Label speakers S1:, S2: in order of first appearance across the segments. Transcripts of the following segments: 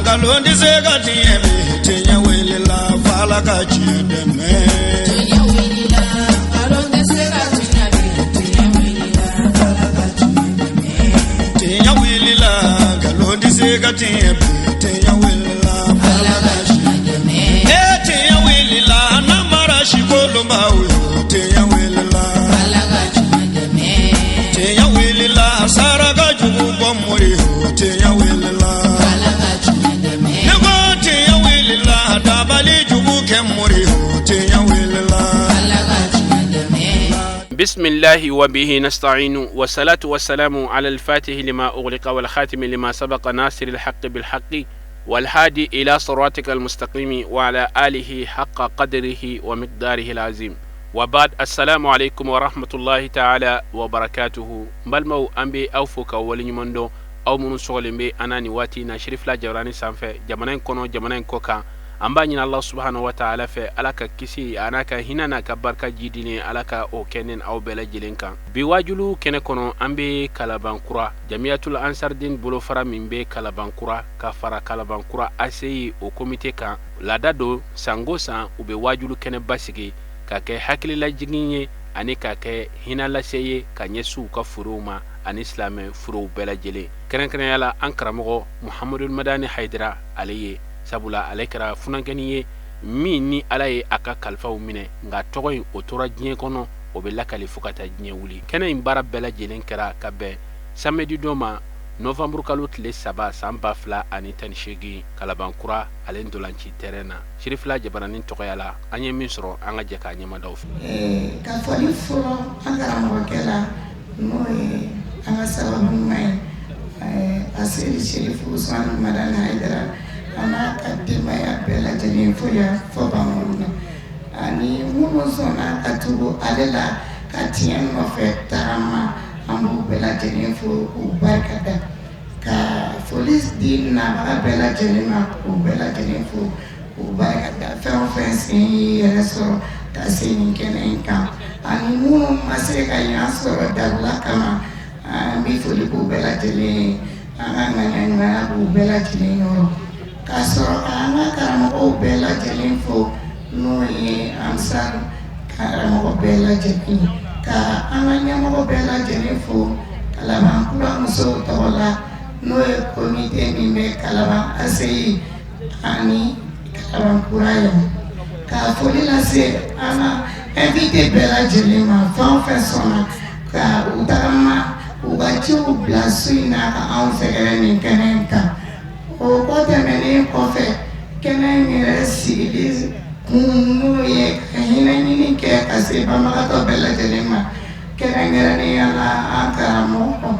S1: Nkalon tɛ se ka tiɲɛ bi, tiɲɛ wulila f'Ala ka tiɲɛ dɛmɛ.
S2: Tiɲɛ wulila, nkalon tɛ se ka tiɲɛ bi, tiɲɛ wulila, Ala ka tiɲɛ dɛmɛ.
S1: Tiɲɛ wulila, nkalon tɛ se ka tiɲɛ bi, tiɲɛ wulila
S2: Ala
S1: f'Ala
S2: ka
S1: ka
S2: tiɲɛ dɛmɛ.
S1: E tiɲɛ wulila, namara sikolonbaw yo, tiɲɛ wulila.
S2: Ala ka tiɲɛ dɛmɛ.
S1: Tiɲɛ wulila, saraka jugu bɔ mori yo, tiɲɛ wulila.
S2: Ala ka tiɲɛ dɛmɛ.
S1: Ne ko tiɲɛ wulila, dabali jugu kɛ mori yo, tiɲɛ wulila.
S2: Ala ka tiɲɛ dɛmɛ.
S3: بسم الله وبه نستعين، والصلاة والسلام على الفاتح لما أغلق والخاتم لما سبق، ناصر الحق بالحق والهادي إلى صراطك المستقيم، وعلى آله حق قدره ومقداره العظيم، وبعد، السلام عليكم ورحمة الله تعالى وبركاته. Balimaw, an bɛ aw fo ka waleɲuman dɔn, aw minnu sɔgɔlen bɛ an na nin waati na Sirifila Jabarani sanfɛ, jamana in kɔnɔ, jamana in kɔ kan. An b'a ɲini Allah subhanahu wa ta'ala fɛ, Ala ka kisi a n'a ka hinɛ n'a ka barika jidinen, Ala ka o kɛ ne aw bɛɛ lajɛlen kan. Bi wajulu kɛnɛ kɔnɔ, an bɛ Kalabankura, Jamiyatul Ansardin bolofara min bɛ Kalabankura, ka fara Kalabankura ACI o komite kan. Laada don, sango san u bɛ wajulu kɛnɛ basigi ka kɛ hakililajigin ye ani ka kɛ hinɛ lase ye ka ɲɛsin u ka furew ma ani silamɛ furew bɛɛ lajɛlen, kɛrɛnkɛrɛnya la an karamɔgɔ Muhamadu Madani Hayidara ale ye, sabula ale kɛra funankɛni ye min ni Ala ye a ka kalifaw minɛ, nka tɔgɔ in o tora diɲɛ kɔnɔ, o bɛ lakali fo ka taa diɲɛ wuli. Kɛnɛ in baara bɛɛ lajɛlen kɛra ka bɛn samedi don ma, novanburu kalo tile 3, san 2018, Kalabankura ale ntolanci terrain na. Sirifila Jabaranin tɔgɔya la, an ye min sɔrɔ, an ka jɛ k'a ɲɛmadaw fɛ.
S4: Ka fɔli fɔlɔ an karamɔgɔkɛ la, n'o ye an ka sababu ɲuman ye, Aseri Serifu Usumani Madani Hayidara, an n'a ka denbaya bɛɛ lajɛlen fo yan fo Bamakɔ na, ani minnu sɔnna ka tugu ale la ka tiɲɛ nɔfɛ tagama, an b'u bɛɛ lajɛlen fo k'u barika da, ka foli di nabaga bɛɛ lajɛlen ma, k'u bɛɛ lajɛlen fo k'u barika da. Fɛn o fɛn sen y'i yɛrɛ sɔrɔ ka se nin kɛnɛ in kan, ani minnu ma se ka yan sɔrɔ dabila kama, an bɛ foli k'u bɛɛ lajɛlen ye. An ka ŋaniya ɲumanya b'u bɛɛ lajɛlen yɔrɔ, ka sɔrɔ k'an ka karamɔgɔw bɛɛ lajɛlen fo, n'o ye Ansar karamɔgɔ bɛɛ lajɛlen ye, ka an ka ɲɛmɔgɔ bɛɛ lajɛlen fo Kalabankura musow tɔgɔ la, n'o ye komite min bɛ Kalaban ACI ani Kalabankura yan, ka foli lase an ka invité bɛɛ lajɛlen ma, fɛn o fɛn sɔnna ka u tagama k'u ka ciw bila su in na ka anw sɛgɛrɛ nin kɛnɛ in kan. O kɔ tɛmɛnen kɔfɛ, kɛnɛ in yɛrɛ sigili kun, n'o ye ka hinɛ ɲini kɛ ka se banbagatɔ bɛɛ lajɛlen ma, kɛrɛnkɛrɛnnenya la an karamɔgɔ,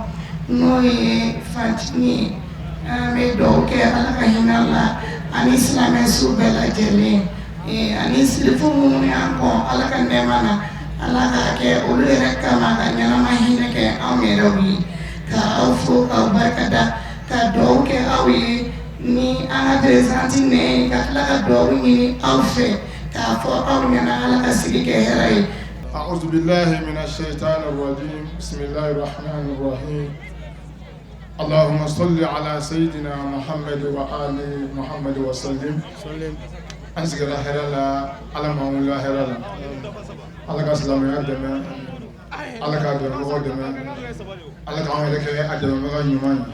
S4: n'o ye fantini ye, an bɛ dugawu kɛ Ala ka hinɛ la ani silamɛ su bɛɛ lajɛlen, ani sirifu minnu y'an kɔn Ala ka nɛɛma na, Ala k'a kɛ olu yɛrɛ kama ka ɲɛnama hinɛ kɛ anw yɛrɛw ye. Ka aw fo k'aw barika da, ka dugawu kɛ aw ye ni an ka présidente nɛ ye, ka tila ka dugawu ɲini aw fɛ k'a fɔ aw ɲɛna, Ala ka sigi kɛ hɛrɛ ye.
S5: أعوذ بالله من الشيطان الرجيم، بسم الله الرحمن الرحيم، اللهم صل على سيدنا محمد وآل محمد وسلم. An sigira hɛrɛ la, Ala m'an wulila hɛrɛ la. Ala ka silamɛya dɛmɛ, Ala ka dɛmɛbagaw dɛmɛ, Ala k'an yɛrɛ kɛ a dɛmɛbaga ɲuman ye.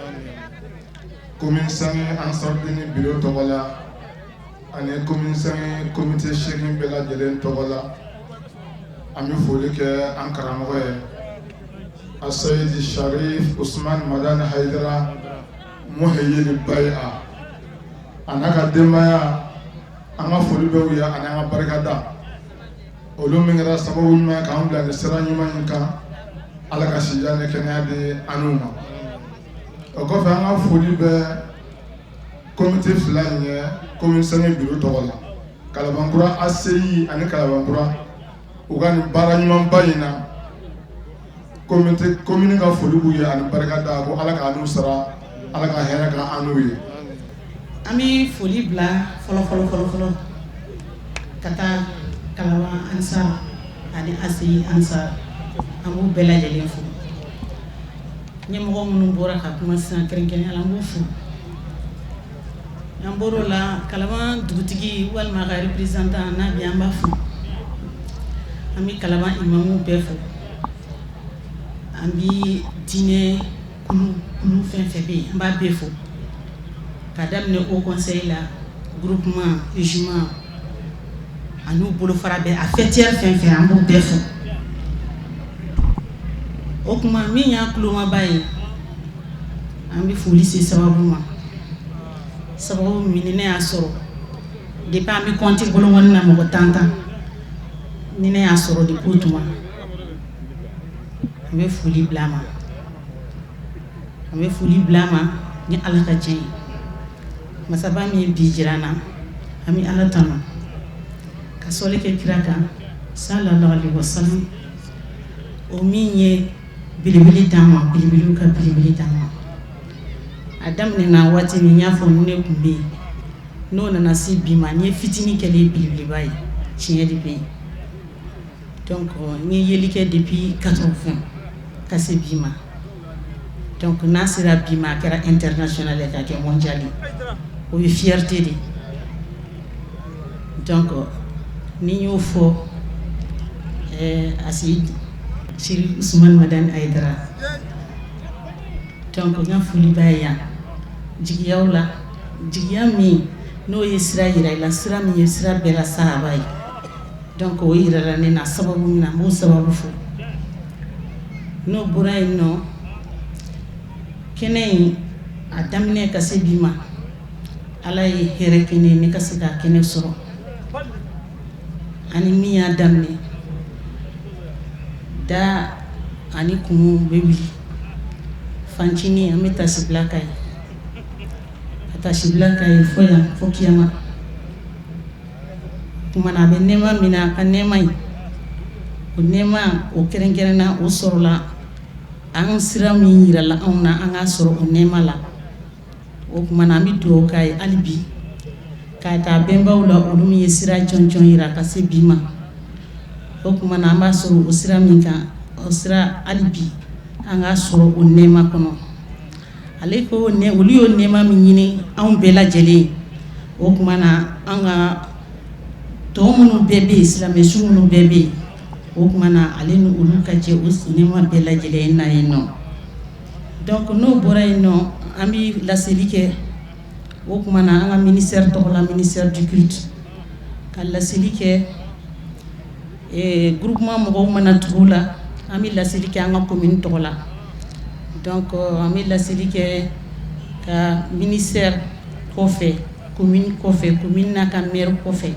S5: Commune 5 Ansardini bureau tɔgɔ la ani commune 5 comité 8 bɛɛ lajɛlen tɔgɔ la, an bɛ foli kɛ an karamɔgɔ ye, Asayidi Sharif Usman Madani Hayidara Muheyili Bayi'a, a n'a ka denbaya. An ka foli bɛ u ye ani an ka barikada. Olu min kɛra sababu ɲuman ye k'an bila nin sira ɲuman in kan, Ala ka sijan ni kɛnɛya di an n'u ma. O kɔfɛ, an ka foli bɛ comité fila in ye commune 5 bureau tɔgɔ la, Kalabankura ACI ani Kalabankura, u ka nin baara ɲumanba in na. Comité commune ka foli b'u ye ani barikada, ko Ala k'a n'u sara, Ala ka hɛrɛ k'an an n'u ye.
S6: An bɛ foli bila fɔlɔ fɔlɔ fɔlɔ fɔlɔ ka taa Kalaban Ansar ani ACI Ansar, an b'u bɛɛ lajɛlen fo. Ɲɛmɔgɔ minnu bɔra ka kuma sisan, kɛrɛnkɛrɛnnenya la, an b'u fo. An bɔr'o la, Kalaban dugutigi walima a ka représentant n'a bɛ, an b'a fo. An bɛ Kalaban imamuw bɛɛ fo. An bɛ diinɛ kulu kulu fɛn fɛn bɛ yen, an b'a bɛɛ fo, ka daminɛ haut conseil la, groupement, UJMA ani bolofara bɛɛ, a faîtière fɛn fɛn, an b'u bɛɛ fo. O tuma, min y'a kulomaba ye, an bɛ foli se sababu ma, sababu min ni ne y'a sɔrɔ depuis an bɛ compte bolokɔni na, mɔgɔ tan tan, ni ne y'a sɔrɔ depuis o tuma. An bɛ foli bila a ma, an bɛ foli bila a ma ni Ala ka diɲɛ ye. Masaba min ye bi jira an na, an bɛ Ala tanu ka sɔli kɛ kira kan, sallallahu alaihi wasallam, o min ye belebele d'an ma, belebelew ka belebele d'an ma. A daminɛna waati min, n y'a fɔ ne tun bɛ yen, n'o nana se bi ma, n ye fitinin kɛlen belebeleba ye, tiɲɛ de bɛ yen. Donc n ye yeli kɛ depuis 80 ka se bi ma. Donc n'a sera bi ma, a kɛra international ye, ka kɛ mondial ye, o ye fierté de ye. Donc ni n y'o fɔ, Aseyid Chérif Ousmane Madani Hayidara, donc n ka foli b'a ye yan. Jigiyaw la, jigiya min n'o ye sira yira i la, sira min ye sira bɛɛ la sahaba ye. Donc o yirala ne na sababu min na, n b'o sababu fo. N'o bɔra yen nɔ, kɛnɛ in a daminɛ ka se bi ma, Ala ye hɛrɛ kɛ ne ye, ne ka se ka kɛnɛ sɔrɔ ani min y'a daminɛ da ani kumu bɛ wuli fancinin. An bɛ tasibila ka ye, ka tasibila ka ye fo yan, fo kiyama. Tuma na, a bɛ nɛɛma min na, a ka nɛɛma in, o nɛɛma o kɛrɛnkɛrɛnna, o sɔrɔla an sira min yirala anw na, an k'a sɔrɔ o nɛɛma la. O tuma na, an bɛ dugawu k'a ye hali bi, k'a ta bɛnbaw la, olu min ye sira jɔnjɔn yira ka se bi ma. O tuma na, an b'a sɔrɔ o sira min kan, o sira hali bi an k'a sɔrɔ o nɛɛma kɔnɔ. Ale ko olu y'o nɛɛma min ɲini anw bɛɛ lajɛlen, o tuma na, an ka tɔ minnu bɛɛ bɛ yen, silamɛsu minnu bɛɛ bɛ yen, o tuma na, ale ni olu ka jɛ o nɛɛma bɛɛ lajɛlen na yen nɔ. Donc n'o bɔra yen nɔ, an bɛ laseli kɛ, o tuma na, an ka ministère tɔgɔ la, ministère du culte, ka laseli kɛ groupement mɔgɔw mana tugu la. An bɛ laseli kɛ an ka commune tɔgɔ la. Donc an bɛ laseli kɛ ka ministère kɔfɛ, commune kɔfɛ, commune n'a ka maire kɔfɛ,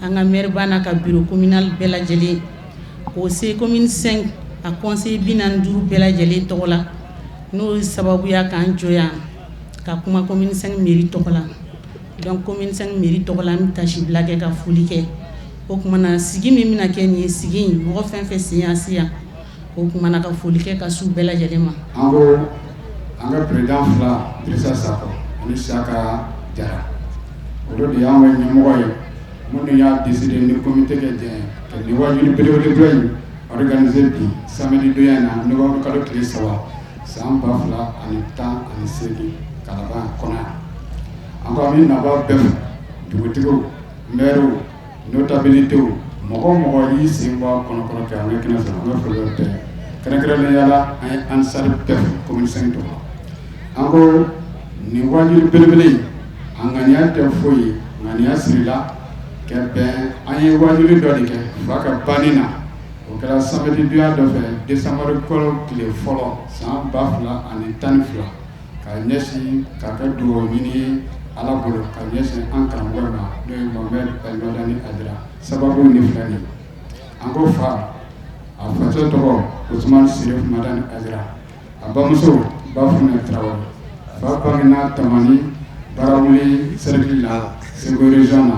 S6: an ka maire ba n'a ka bureau communal bɛɛ lajɛlen, k'o se commune 5 a conseil 45 bɛɛ lajɛlen tɔgɔ la. N'o sababuya k'an jɔ yan ka kuma commune 5 mairie tɔgɔ la. Donc commune 5 mairie tɔgɔ la, an bɛ tasibila kɛ ka foli kɛ. O tuma na, sigi min bɛna kɛ nin ye, sigi in mɔgɔ fɛn fɛn sen y'a se yan, o tuma na, ka foli kɛ ka s'u bɛɛ lajɛlen ma.
S5: An ko an ka président fila, Dirisa Sakɔ ani Saka Jara, olu de y'an ka ɲɛmɔgɔ ye, minnu y'a décidé ni comité kɛ jɛ ka nin wajuli belebeleba in organiser bi samedi donya in na, novembre kalo tile 3, san 2018, Kalaban kɔnɔ yan. An ko an bɛ nabaa bɛɛ fo, dugutigiw, maires, notabilités, mɔgɔ o mɔgɔ y'i sen bɔ a kɔnɔkɔrɔ kɛ an ka kɛnɛ sɔrɔ, an ka foli bɛ bɛɛ. Kɛrɛnkɛrɛnnenya la, an ye Ansar bɛɛ fo commune 5 tɔgɔ la. An ko nin wajuli belebele in, a ŋaniya tɛ foyi ye, ŋaniya sirila ka bɛn an ye wajuli dɔ de kɛ fa ka banni na. O kɛra samedi donya dɔ fɛ, décembre kalo tile fɔlɔ, san 2012, ka ɲɛsin ka kɛ dugawu ɲini ye Ala bolo ka ɲɛsin an karamɔgɔ ma, n'o ye Mohamed El Madani Hayidara. Sababu ni filɛ nin ye. An ko fa, a facɛ tɔgɔ Ousmane Sirif Madani Hayidara, a bamuso Bafunɛ Tarawele. Fa bangena Tamani Barawuli cercle la, Segu région na,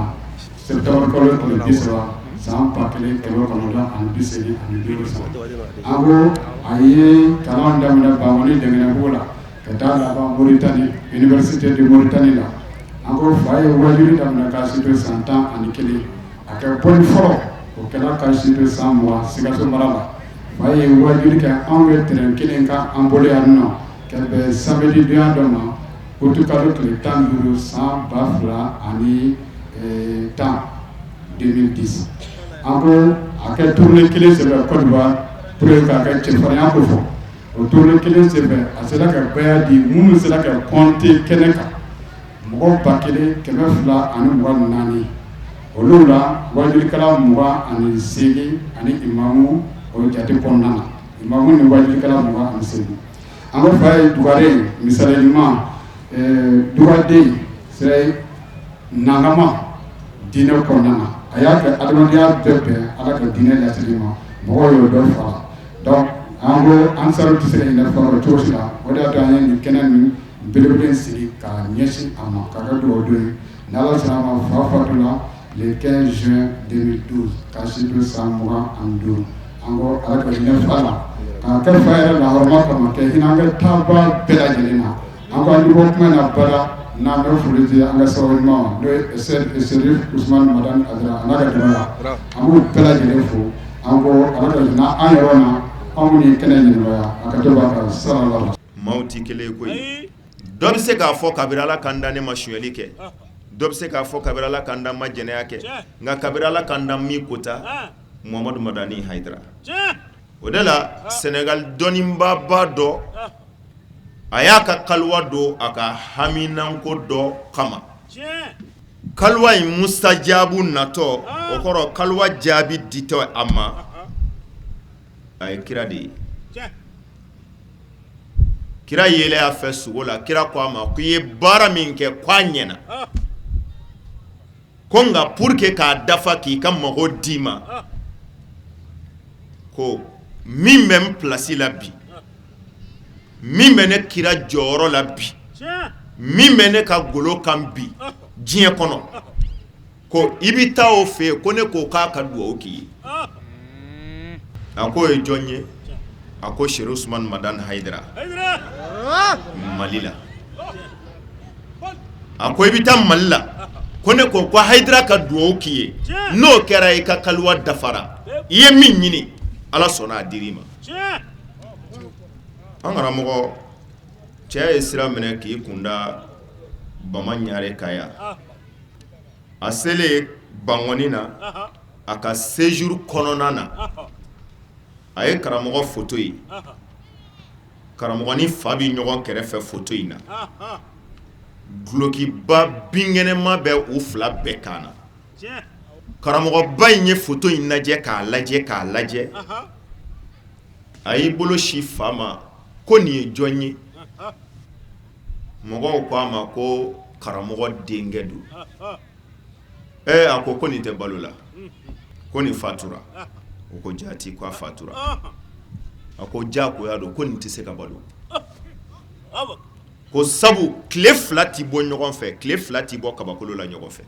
S5: septembre kalo tile 30, san 1985 san. An ko a ye kalan daminɛ Bamani Dɛnkɛnɛbugu la ka taa laban Mauritanie, université de Mauritanie la. An ko fa ye wajuli daminɛ k'a si to san 11. A kɛ bɔli fɔlɔ, o kɛra k'a si to san 20, Sikaso mara la. Fa ye wajuli kɛ anw bɛ terrain kelen kan an bolo yan nɔ, ka bɛn samedi donya dɔ ma. Utikalo tile 15 san 2010, 2010. An ko a kɛ tournée kelen senfɛ Côte d'Ivoire pour que k'a kɛ cɛfarinya ko fɔ. O tournée kelen senfɛ, a sera ka baya di minnu sera ka compter kɛnɛ kan, mɔgɔ 1224. Olu la, wajulikɛla 28 ani imamu, o jate kɔnɔna na, imamu ni wajulikɛla 28. An ko fa ye dugare misali ɲuman, dugaden c'est nangama diinɛ kɔnɔna na. A y'a kɛ adamadenya bɛɛ bɛn Ala ka diinɛ laseli ma, mɔgɔw y'o dɔ fara. Donc an ko ansaru tɛ se ka ɲinɛ fa kɔ cogo si la. O de y'a to an ye nin kɛnɛ nin belebele sigi k'a ɲɛsin a ma, k'a kɛ dugawu don ye. N'Ala sɔnna a ma, fa fatula le 15 juin 2012 k'a si to san 25. An ko Ala ka hinɛ fa la, k'a kɛ fa yɛrɛ lahɔrɔma kama, ka hinɛ an ka taabaa bɛɛ lajɛlen na. An ko an ti bɔ kuma in na bada n'an bɛ foli di an ka sababu ɲuman ma, n'o ye Serif Usumani Madani Hayidara a n'a ka denbaya. An b'u bɛɛ lajɛlen fo. An ko Ala ka hinɛ an yɛrɛ na, anw minnu ye kɛnɛ ɲɛnamaya a ka to b'a kan sallallahu.
S7: Maaw tɛ kelen ye koyi. Dɔ bɛ se k'a fɔ kabiri Ala ka n dan ne ma sonyali kɛ, dɔ bɛ se k'a fɔ kabiri Ala ka n dan n ma jɛnɛya kɛ, nka kabiri Ala ka n dan min kota Muhamadu Madani Hayidara. O de la Sɛnɛgali dɔnnibaaba dɔ, a y'a ka kaliwa don a ka haminanko dɔ kama. Kaliwa in mustajabu natɔ, o kɔrɔ kaliwa jaabi ditɔ a ma, a ye kira de ye. Kira yelen a fɛ sugo la, kira ko a ma ko i ye baara min kɛ, ko a ɲɛna, ko nka pour que k'a dafa k'i ka mago d'i ma, ko min bɛ n place la bi, min bɛ ne kira jɔyɔrɔ la bi, min bɛ ne ka golo kan bi diɲɛ kɔnɔ, ko i bɛ taa o fɛ yen, ko ne ko k'a ka dugawu k'i ye. A k'o ye jɔn ye? A ko Serifu Usumani Madani Hayidara, Mali la. A ko i bɛ taa Mali la, ko ne ko ko Hayidara ka dugawu k'i ye. N'o kɛra, i ka kaliwa dafara, i ye min ɲini, Ala sɔnna a dir'i ma. An karamɔgɔ cɛ ye sira minɛ k'i kunda Bama Ɲare kan yan. A selen Bankɔni na, a ka séjour kɔnɔna na, a ye karamɔgɔ foto ye. Karamɔgɔ ni fa bɛ ɲɔgɔn kɛrɛfɛ foto in na, dulokiba binkɛnɛma bɛ u fila bɛɛ kan na. Karamɔgɔba in ye foto in lajɛ k'a lajɛ k'a lajɛ, a y'i bolo sin fa ma ko nin ye jɔn ye? Mɔgɔw ko a ma ko karamɔgɔ denkɛ don. Ee, a ko ko nin tɛ balo la, ko nin fatura. O ko jaati, ko a fatura. A ko jagoya don, ko nin tɛ se ka balo, ko sabu tile fila tɛ bɔ ɲɔgɔn fɛ, tile fila tɛ bɔ kabakolo la ɲɔgɔn fɛ.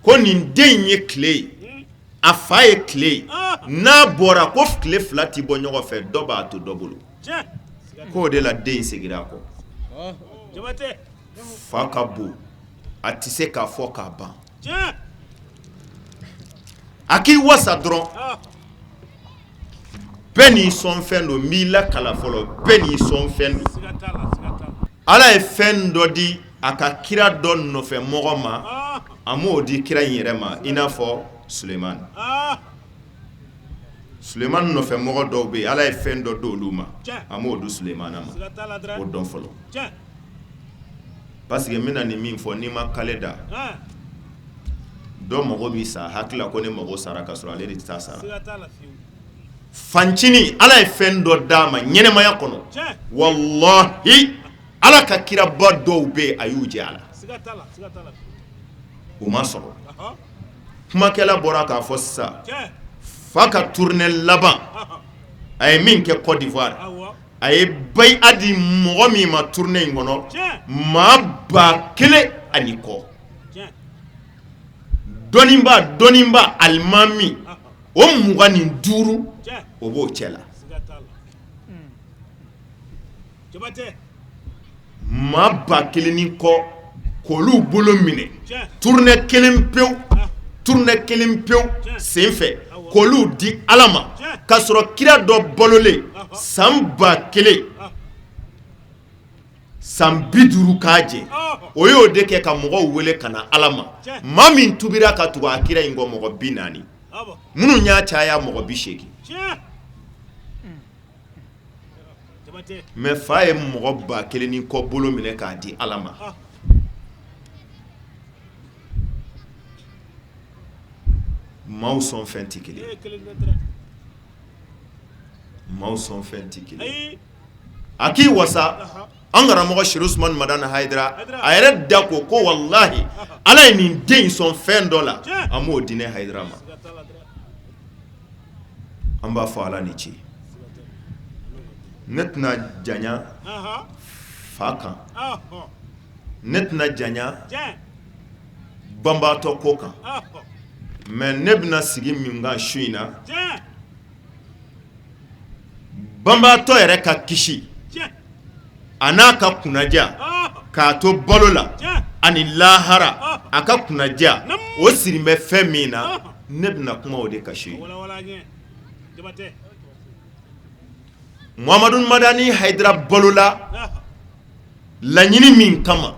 S7: Ko nin den in ye tile ye, a fa ye tile ye, n'a bɔra ko tile fila tɛ bɔ ɲɔgɔn fɛ, dɔ b'a to dɔ bolo. K'o de la den in seginna a kɔ. Fa ka bon, a tɛ se k'a fɔ k'a ban. A k'i wasa dɔrɔn, bɛɛ n'i sɔnfɛn don. N b'i lakala fɔlɔ, bɛɛ n'i sɔnfɛn don. Ala ye fɛn dɔ di a ka kira dɔ nɔfɛ mɔgɔ ma, a m'o di kira in yɛrɛ ma, i n'a fɔ Sulemani. Sulemani nɔfɛ mɔgɔ dɔw bɛ yen, Ala ye fɛn dɔ di olu ma, a m'o di Sulemana ma. O dɔn fɔlɔ, parce que n bɛna nin min fɔ, n'i ma kale da, dɔ mago b'i sa hakili la ko ne mago sara, ka sɔrɔ ale de t'a sara. Fancinin, Ala ye fɛn dɔ d'a ma ɲɛnɛmaya kɔnɔ. Walahi, Ala ka kiraba dɔw bɛ yen, a y'u jɛ a la, u ma sɔrɔ. Kumakɛla bɔra k'a fɔ sisan, fa ka tournée laban a ye min kɛ Côte d'Ivoire, a ye bayi'a di mɔgɔ min ma tournée in kɔnɔ, maa 1000 ani kɔ, dɔnniba dɔnniba alimami o 25, o b'o cɛ la. Maa 1000 ni kɔ k'olu bolo minɛ tournée kelen pewu, tournée kelen pewu senfɛ, k'olu di Ala ma, k'a sɔrɔ kira dɔ balolen san 1000. San 50 k'a jɛ, o y'o de kɛ ka mɔgɔw wele ka na Ala ma. Maa min tubira ka tugu a kira in kɔ, mɔgɔ 40, minnu y'a caya, mɔgɔ 80. Mais fa ye mɔgɔ 1000 ni kɔ bolo minɛ k'a di Ala ma. Maaw sɔn fɛn tɛ kelen, maaw sɔn fɛn tɛ kelen. A k'i wasa, an karamɔgɔ Serifu Usumani Madani Hayidara, a yɛrɛ da ko ko walahi, Ala ye nin den in sɔn fɛn dɔ la, an b'o di ne Hayidara ma. An b'a fɔ Ala ni ce. Ne tɛna janya fa kan, ne tɛna janya banbaatɔ ko kan, mais ne bɛna sigi min kan su in na, banbaatɔ yɛrɛ ka kisi a n'a ka kunnaja k'a to balo la ani lahara, a ka kunnaja o sirin bɛ fɛn min na, ne bɛna kuma o de kan su in. Muhamadu Madani Hayidara balola laɲini min kama,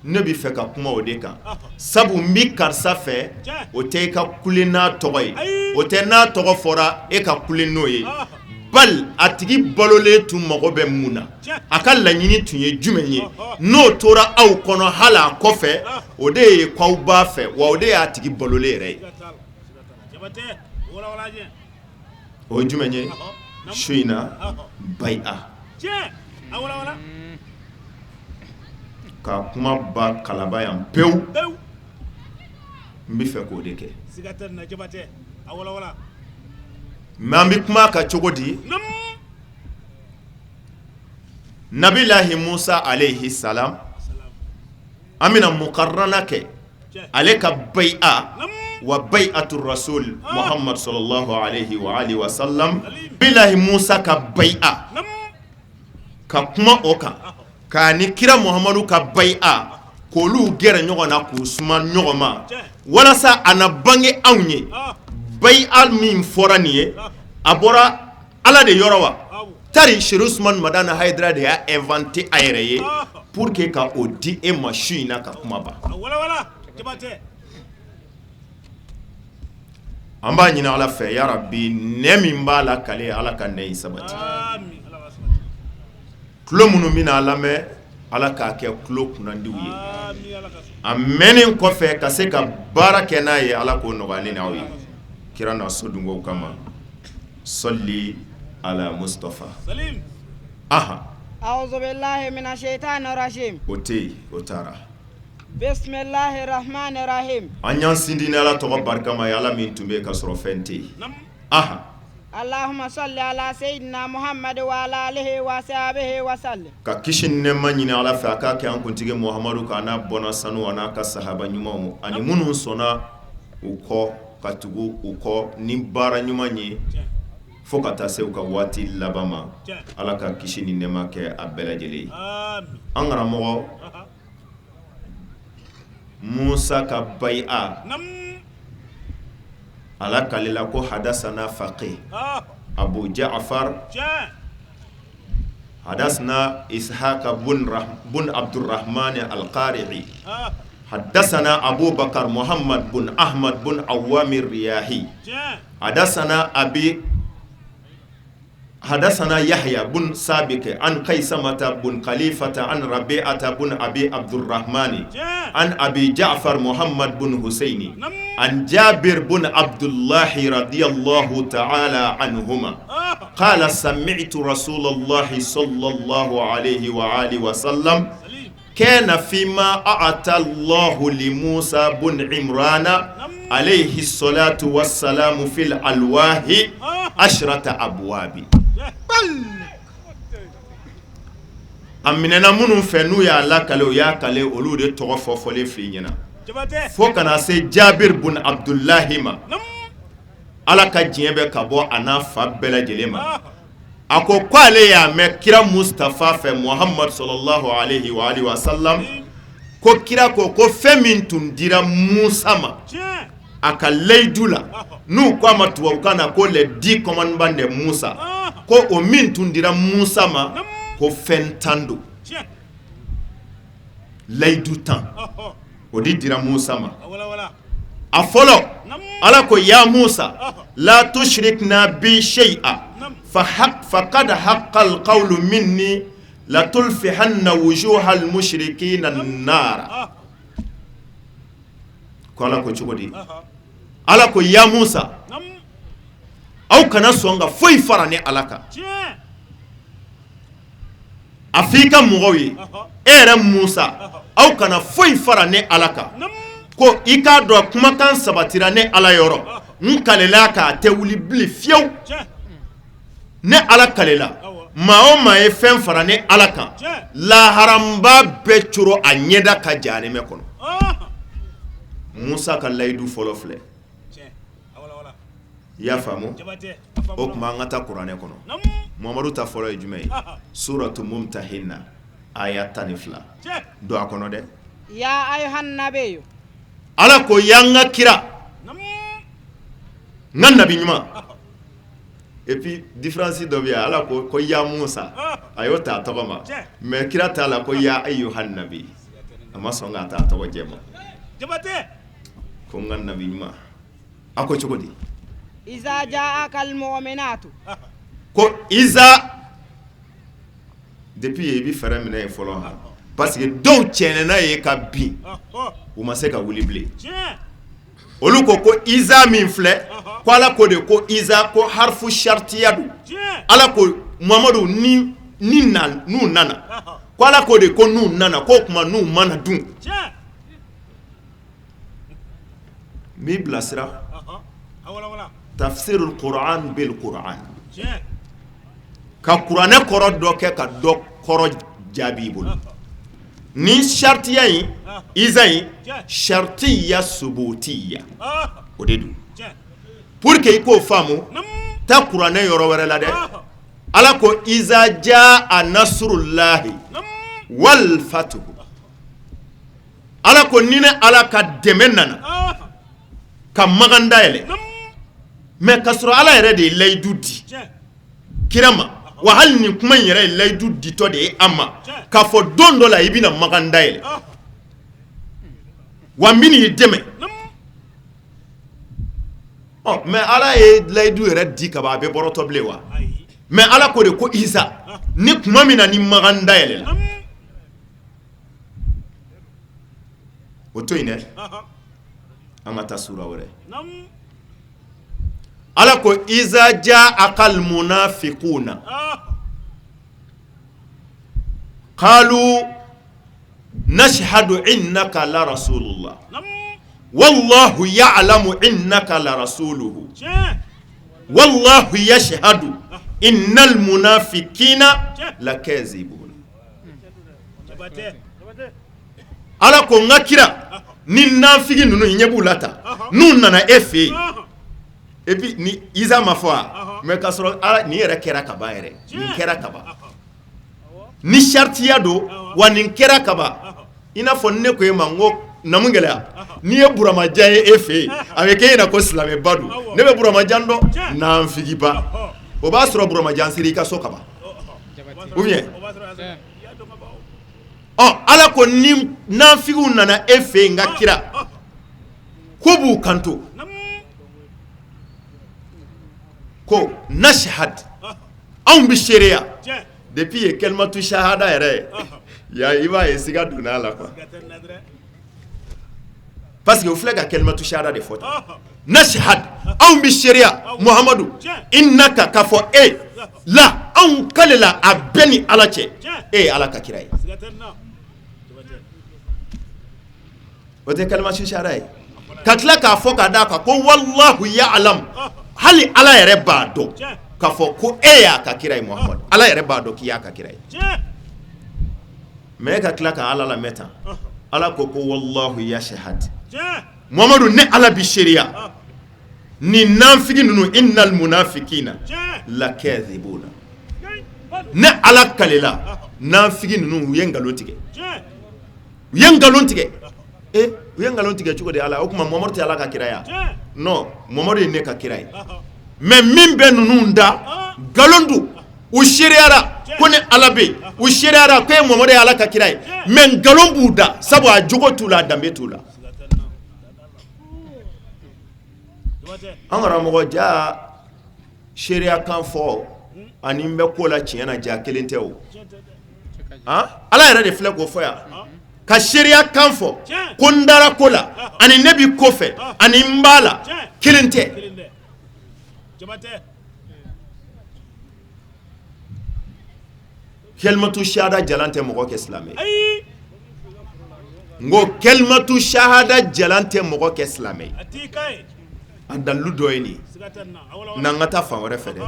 S7: ne bɛ fɛ ka kuma o de kan, sabu n bɛ karisa fɛ, o tɛ i ka kule n'a tɔgɔ ye, o tɛ n'a tɔgɔ fɔra e ka kule n'o ye, bali a tigi balolen tun mago bɛ mun na, a ka laɲini tun ye jumɛn ye, n'o tora aw kɔnɔ hali a kɔfɛ, o de ye k'aw b'a fɛ, wa o de y'a tigi balolen yɛrɛ ye. O ye jumɛn ye su in na? Bayi'a ka kuma ba kalaba yan pewu, n bɛ fɛ k'o de kɛ. Mais an bɛ kuma kan cogo di? Nabilahi Musa alayhi salam, an bɛna mukarana kɛ ale ka bayi'a wa bayi'atu rasul Muhammad sallallahu alayhi wa alihi wa sallam. Nabilahi Musa ka bayi'a, ka kuma o kan, k'a ni kira Muhammadu ka bayi'a, k'olu gɛrɛ ɲɔgɔn na, k'u suma ɲɔgɔn ma, walasa a na bange anw ye bayi'a min fɔra nin ye, a bɔra Ala de yɔrɔ wa? Tari Serifu Usumani Madani Hayidara de y'a inventé a yɛrɛ ye pour que ka o di e ma su in na ka kuma ban. An b'a ɲini Ala fɛ, ya rabi, nɛ min b'a la kale, Ala ka nɛ in sabati. Tulo minnu bɛna a lamɛn, Ala k'a kɛ tulo kunnandiw ye. A mɛnnen kɔfɛ ka se ka baara kɛ n'a ye, Ala k'o nɔgɔya ne n'aw ye kira n'a sodunkew kama. Sɔli ala Mustafa. Aha. O tɛ yen, o taara. An y'an sindi ni Ala tɔgɔ barikama ye, Ala min tun bɛ yen ka sɔrɔ fɛn tɛ yen. Aha. Ka kisi ni nɛɛma ɲini Ala fɛ, a k'a kɛ an kuntigi Muhamadu kan, a n'a bɔnna sanu, a n'a ka sahaba ɲumanw ani minnu sɔnna u kɔ ka tugu u kɔ ni baara ɲuman ye fo ka taa se u ka waati laban ma. Ala ka kisi ni nɛɛma kɛ a bɛɛ lajɛlen ye. An karamɔgɔ Musa ka bayi'a, a lakalila ko hadasana faqih Abu Ja'far, hadasana Ishaq bun Abdurrahman al-Qari'i, hadasana Abu Bakar Muhammad bun Ahmad bun Awwam riyahi, hadasana abi hadasana Yahya bun Sabik an Kaysamata bun Khalifata an Rabi'ata bun Abi Abdurrahmani an Abi Ja'far Muhammad bun Husaini an Jabir bun Abdullahi radiyallahu ta'ala anhuma qala sami'tu Rasulallahi sallallahu alayhi wa alihi wa sallam kana fima a'ata Allahu li Musa bun Imrana alayhi salatu wassalamu fil alwahi ashrata abwabi. A minɛna minnu fɛ n'u y'a lakale, u y'a kale, olu de tɔgɔ fɔ fɔlen f'i ɲɛna fo ka na se Jabir bun Abdullahi ma, Ala ka diɲɛ bɛ ka bɔ a n'a fa bɛɛ lajɛlen ma. A ko ko ale y'a mɛn kira Mustafa fɛ Muhamadu sallallahu alayhi wa alihi wa sallam, ko kira ko ko fɛn min tun dira Musa ma a ka layidu la, n'u ko a ma tubabukan na ko les 10 commandements de Musa, ko o min tun dira Musa ma, ko fɛn 10 don. Layidu 10, o de dira Musa ma. A fɔlɔ, Ala ko ya Musa la tushrikna bi shay'a faqad haqqal qawlu minni la tulfihanna wujuhal mushrikina nara. Ko Ala ko cogo di? Ala ko ya Musa, aw kana sɔn ka foyi fara ne Ala kan. A fɔ i ka mɔgɔw ye, e yɛrɛ Musa, aw kana foyi fara ne Ala kan. Ko i k'a dɔn kumakan sabatira ne Ala yɔrɔ, n kalela k'a tɛ wuli bilen fiyewu. Ne Ala kalela, maa o maa ye fɛn fara ne Ala kan, lahara n b'a bɛɛ coro a ɲɛda kan jahanɛmɛ kɔnɔ. Musa ka layidu fɔlɔ filɛ. I y'a faamu? O tuma an ka taa kuranɛ kɔnɔ. Mamadu ta fɔlɔ ye jumɛn ye? Suratu Mumtahina aya 12 don a kɔnɔ dɛ. Ala ko ya n ka kira, n ka nabi ɲuman. Et puis différence dɔ bɛ yen, Ala ko ko ya Musa, a y'o ta a tɔgɔ ma, mais kira t'a la ko ya ayyuhan nabi, a ma sɔn k'a ta a tɔgɔ jɛ ma. Ko n ka nabi ɲuman. A ko cogo di?
S8: Iza ja'akal mu'minatu.
S7: Ko iza, depuis yen i bɛ fɛɛrɛ minɛ yen fɔlɔ han, parce que dɔw cɛnɛna ye ka bin, u ma se ka wuli bilen. Olu ko ko iza min filɛ, ko Ala ko de ko iza, ko harfu shartiya don. Ala ko Muhamadu ni ni n'u nana, ko Ala ko de ko n'u nana, k'o tuma n'u mana dun. N b'i bilasira tafsirul Qur'an bil Qur'an, ka kuranɛ kɔrɔ dɔ kɛ ka dɔ kɔrɔ jaabi i bolo. Ni shartiya in, iza in, shartiya subutiya o de don. Pour que i k'o faamu, taa kuranɛ yɔrɔ wɛrɛ la dɛ. Ala ko iza jaa nasrullahi wal fathu. Ala ko ni ne Ala ka dɛmɛ nana ka makan dayɛlɛ, mais k'a sɔrɔ Ala yɛrɛ de ye layidu di kira ma, wa hali nin kuma in yɛrɛ ye layidu ditɔ de ye a ma, k'a fɔ don dɔ la i bɛna makan dayɛlɛ, wa n bɛn'i dɛmɛ. Ɔ mais Ala ye layidu yɛrɛ di ka ban, a bɛ bɔrɔtɔ bilen wa? Mais Ala ko de ko iza, ni tuma min na ni makan dayɛlɛla, o to yen dɛ, an ka taa sura wɛrɛ. Ala ko iza ja'akal munafiquna qalu nashhadu innaka la rasulullah wallahu ya'lamu innaka la rasuluhu wallahu yashhadu innal munafiqina lakazibun. Ala ko n ka kira, ni nafigi ninnu ɲɛ b'u la tan, n'u nana e fɛ yen, et puis ni iza ma fɔ wa, mais k'a sɔrɔ ala nin yɛrɛ kɛra ka ban yɛrɛ, nin kɛra ka ban, ni saritiya don wa nin kɛra ka ban. I n'a fɔ ne ko e ma n ko namu gɛlɛya, n'i ye Buramajan ye e fɛ yen, a bɛ k'e ɲɛna ko silamɛba don. Ne bɛ Buramajan dɔn, nafigiba. O b'a sɔrɔ Buramajan sera i ka so ka ban, ou bien? Ɔ Ala ko ni nafigiw nana e fɛ yen, n ka kira, ko b'u kanto ko nashhad, anw bɛ seereya. Depuis ye kalimatu shahada yɛrɛ ye, ya i b'a ye siga donna a la quoi, parce que u filɛ ka kalimatu shahada de fɔ tan. Nashhad, anw bɛ seereya Muhamadu, innaka, k'a fɔ e la, anw kale la a bɛɛ ni Ala cɛ, e ye Ala ka kira ye. O tɛ kalimatu shahada ye? Ka tila k'a fɔ k'a d'a kan ko wallahu ya'lam, hali Ala yɛrɛ b'a dɔn k'a fɔ ko e y'a ka kira ye Muhamadu, Ala yɛrɛ b'a dɔn k'i y'a ka kira ye. Mais e ka tila ka Ala lamɛn tan, Ala ko ko wallahu yashhad, Muhamadu ne Ala bi seereya ni nafigi ninnu, innal munafikina lakazibuna, ne Ala kalela nafigi ninnu u ye nkalon tigɛ, u ye nkalon tigɛ. U ye nkalon tigɛ cogo di Ala? O tuma Muhamadu tɛ Ala ka kira ya? Non, Muhamadu ye ne ka kira ye, mais min bɛ ninnu da nkalon don, u seereyara. ko ne Ala bɛ yen, u seereyara ko e Mamadu ye Ala ka kira ye, mais nkalon b'u da, sabu a jogo t'u la, a danbe t'u la. An karamɔgɔ ja seereya kan fɔ ani n bɛ ko la tiɲɛ na ja kelen tɛ o. Ala yɛrɛ de filɛ k'o fɔ yan, ka seereya kan fɔ ko n dara ko la ani ne bɛ ko fɛ ani n b'a la, kelen tɛ. Kɛlimatu shahada jalan tɛ mɔgɔ kɛ silamɛ ye. N ko kɛlimatu shahada jalan tɛ mɔgɔ kɛ silamɛ ye. A dalilu dɔ ye nin ye. N'an ka taa fan wɛrɛ fɛ dɛ.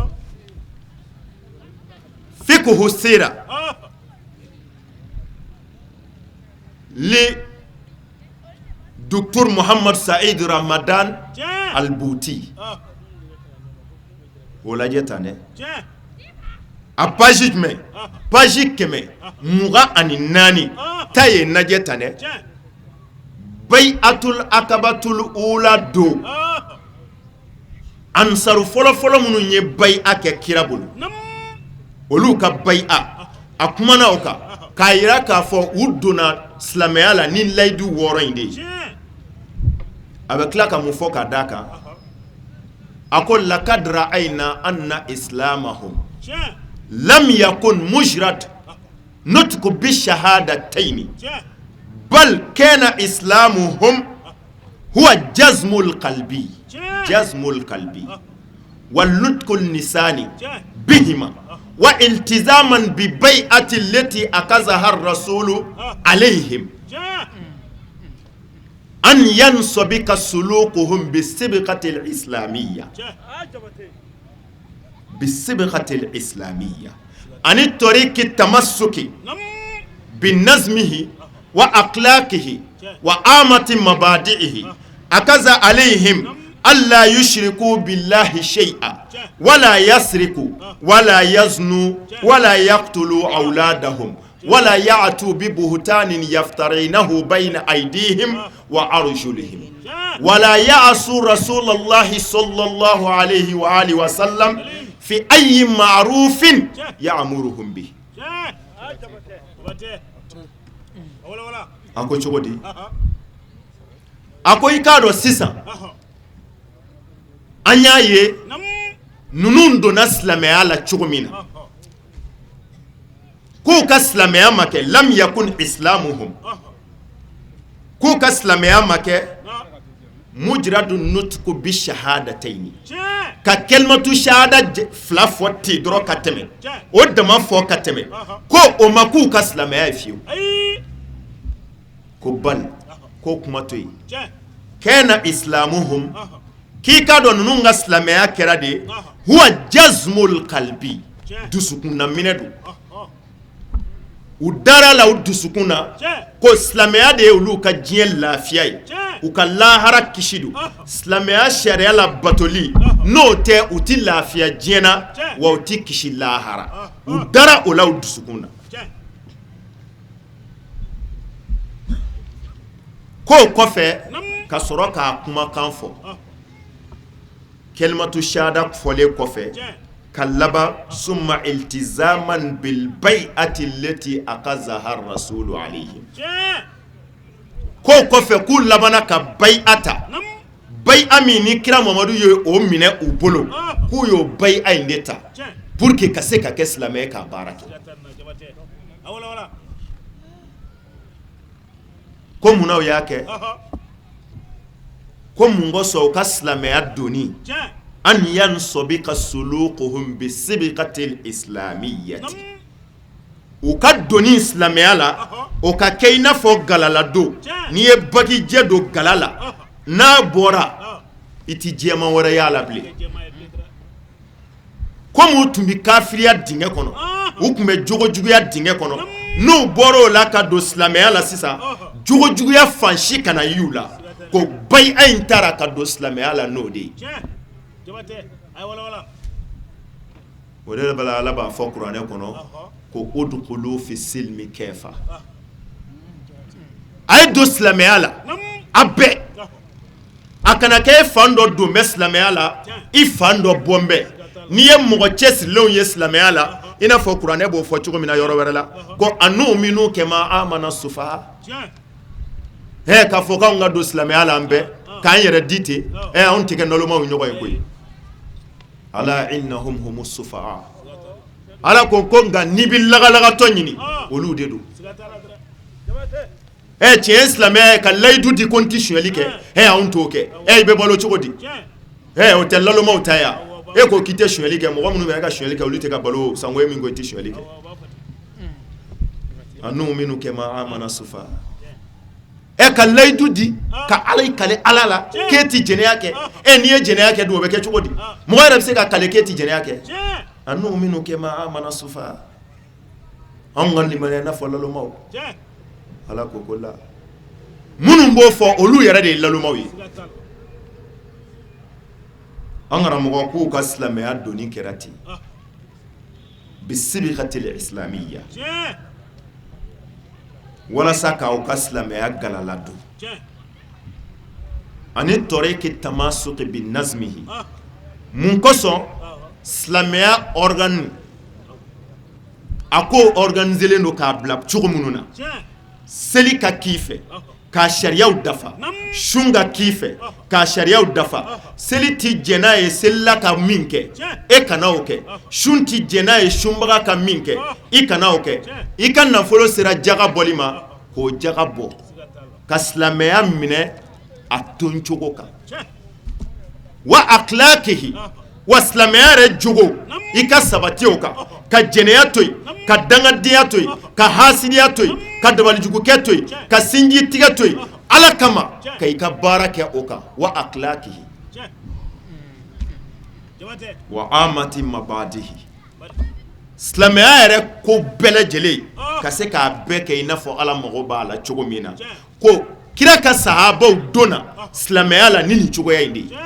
S7: Fiqhu sira li docteur Muhammad Saïd Ramadan Al-Bouti. O lajɛ tan dɛ. A page jumɛn? Page 124. Taa yen lajɛ tan dɛ. Bayiatul akabatul ula don. Ansaru fɔlɔfɔlɔ minnu ye bayi'a kɛ kira bolo, olu ka bayi'a, a kumana o kan k'a jira k'a fɔ u donna silamɛya la ni layidu 6 in de ye. A bɛ tila ka mun fɔ ka d'a kan? A ko lakad ra'ayna anna islamahum lam yakun mujrad nutqu bi shahadatayn bal kana islamuhum huwa jazmul qalbi jazmul qalbi wal nutqul lisani bihima wa iltizaman bi bai'ati allati akazaha ar-rasulu alayhim an yansabika sulukuhum bi sibghati al-islamiyya bi sibghati al-islamiyya ani tariki tamassuki bi nazmihi wa akhlaqihi wa amati mabadi'ihi akaza alayhim alla yushriku billahi shay'a wala yasriku wala yaznu wala yaqtulu awladahum wala ya'tu bi buhtanin yaftarinahu bayna aydihim wa arjulihim wala ya'su rasulallahi sallallahu alayhi wa alihi wa sallam fi ayyi ma'rufin ya'muruhum bi. A ko cogo di? A ko i k'a dɔn sisan an y'a ye ninnu donna silamɛya la cogo min na, k'u ka silamɛya ma kɛ lam yakun islamuhum, k'u ka silamɛya ma kɛ mujradu nutqu bi shahadatayn, ka kalimatu shahada fila fɔ ten dɔrɔn ka tɛmɛ, o dama fɔ ka tɛmɛ, ko o ma k'u ka silamɛya ye fiyewu. Ko bal, ko kuma to yen, kana islamuhum, k'i k'a dɔn ninnu ka silamɛya kɛra de huwa jazmul qalbi, dusukunna minɛ don, u dara la u dusukun na ko silamɛya de ye olu ka diɲɛ lafiya ye, u ka lahara kisi don, silamɛya sariya la batoli n'o tɛ u tɛ lafiya diɲɛ na wa u tɛ kisi lahara, u dara o la u dusukun na. K'o kɔfɛ ka sɔrɔ k'a kumakan fɔ, kalimatu shahada fɔlen kɔfɛ ka laban summa iltizaman bil bai'ati allati akazaha rasulu alayhim, k'o kɔfɛ k'u labanna ka bai'a ta, bai'a min ni kira Mamadu ye o minɛ u bolo, k'u y'o bai'a in de ta pour que ka se ka kɛ silamɛ ye k'a baara kɛ. Ko munna u y'a kɛ? Ko mun kosɔn u ka silamɛya donni an yansabika sulukuhum bi sibikatil islamiyyati, u ka donni silamɛya la o ka kɛ i n'a fɔ galaladon, n'i ye bagijɛ don gala la n'a bɔra i tɛ jɛman wɛrɛ y'a la bilen. Komi u tun bɛ kafiriya dingɛ kɔnɔ, u tun bɛ jogojuguya dingɛ kɔnɔ, n'u bɔra o la ka don silamɛya la sisan, jogojuguya fan si kana y'u la, ko bayi'a in taara ka don silamɛya la n'o de ye. O de la Ala b'a fɔ kuranɛ kɔnɔ ko udukulu fi silmi kafa, a ye don silamɛya la a bɛɛ. A kana kɛ e fan dɔ don bɛ silamɛya la, i fan dɔ bɔ bɛ. N'i ye mɔgɔ cɛsirilenw ye silamɛya la, I n'a fɔ kuranɛ b'o fɔ cogo min na yɔrɔ wɛrɛ la, ko anu'minu kama amana sufaha. Ɛ, k'a fɔ k'anw ka don silamɛya la, an bɛɛ k'an yɛrɛ di ten, ɛ, anw tɛ kɛ nalomaw ɲɔgɔn ye koyi. Ala innahum humus sufaha. Ala ko ko nka n'i bɛ lagalagatɔ ɲini, olu de don. Ɛ, tiɲɛ ye silamɛya ye ka layidu di ko n tɛ sonyali kɛ, ɛ, anw t'o kɛ. Ɛ, i bɛ balo cogo di? Ɛ, o tɛ nalomaw ta ya? E ko k'i tɛ sonyali kɛ, mɔgɔ minnu bɛ ka sonyali kɛ, olu tɛ ka balo sango e min ko i tɛ sonyali kɛ. Anu'minu kama amana sufaha. Ɛ, ka layidu di ka ala kale ala la k'e tɛ jɛnɛya kɛ. Ɛ, n'i ye jɛnɛya kɛ dun, o bɛ kɛ cogo di? Mɔgɔ yɛrɛ bɛ se ka kale k'e tɛ jɛnɛya kɛ? Anu'minu kama amana sufaha. Anw ka limaniya i n'a fɔ nalomaw. Ala ko ko la, minnu b'o fɔ, olu yɛrɛ de ye nalomaw ye. An karamɔgɔ k'u ka silamɛya doni kɛra ten, bisibikatil islamiyya, walasa k'aw ka silamɛya galala don, ani tɔriki tamasuki bi nazmihi. Mun kosɔn? Silamɛya organe, a ko organiselen don k'a bila cogo minnu na, seli ka k'i fɛ k'a sariyaw dafa, sun ka k'i fɛ k'a sariyaw dafa. Seli ti jɛn n'a ye selila ka min kɛ, e kana o kɛ. Sun ti jɛn n'a ye sunbaga ka min kɛ, i kana o kɛ. I ka nafolo sera jaga bɔli ma, k'o jaga bɔ, ka silamɛya minɛ a ton cogo kan. Wa akhlaqihi, wa silamɛya yɛrɛ jogo, i ka sabati o kan, ka jɛnɛya to yen, ka dangadenya to yen, ka hasidiya to yen, ka dabalijugukɛ to yen, ka sinji tigɛ to yen, ala kama ka i ka baara kɛ o kan. Wa akhlaqihi wa amati mabadihi, silamɛya yɛrɛ ko bɛɛ lajɛlen ka se k'a bɛɛ kɛ i n'a fɔ ala mago b'a la cogo min na. Ko kira ka sahabaw donna silamɛya la ni nin cogoya in de ye.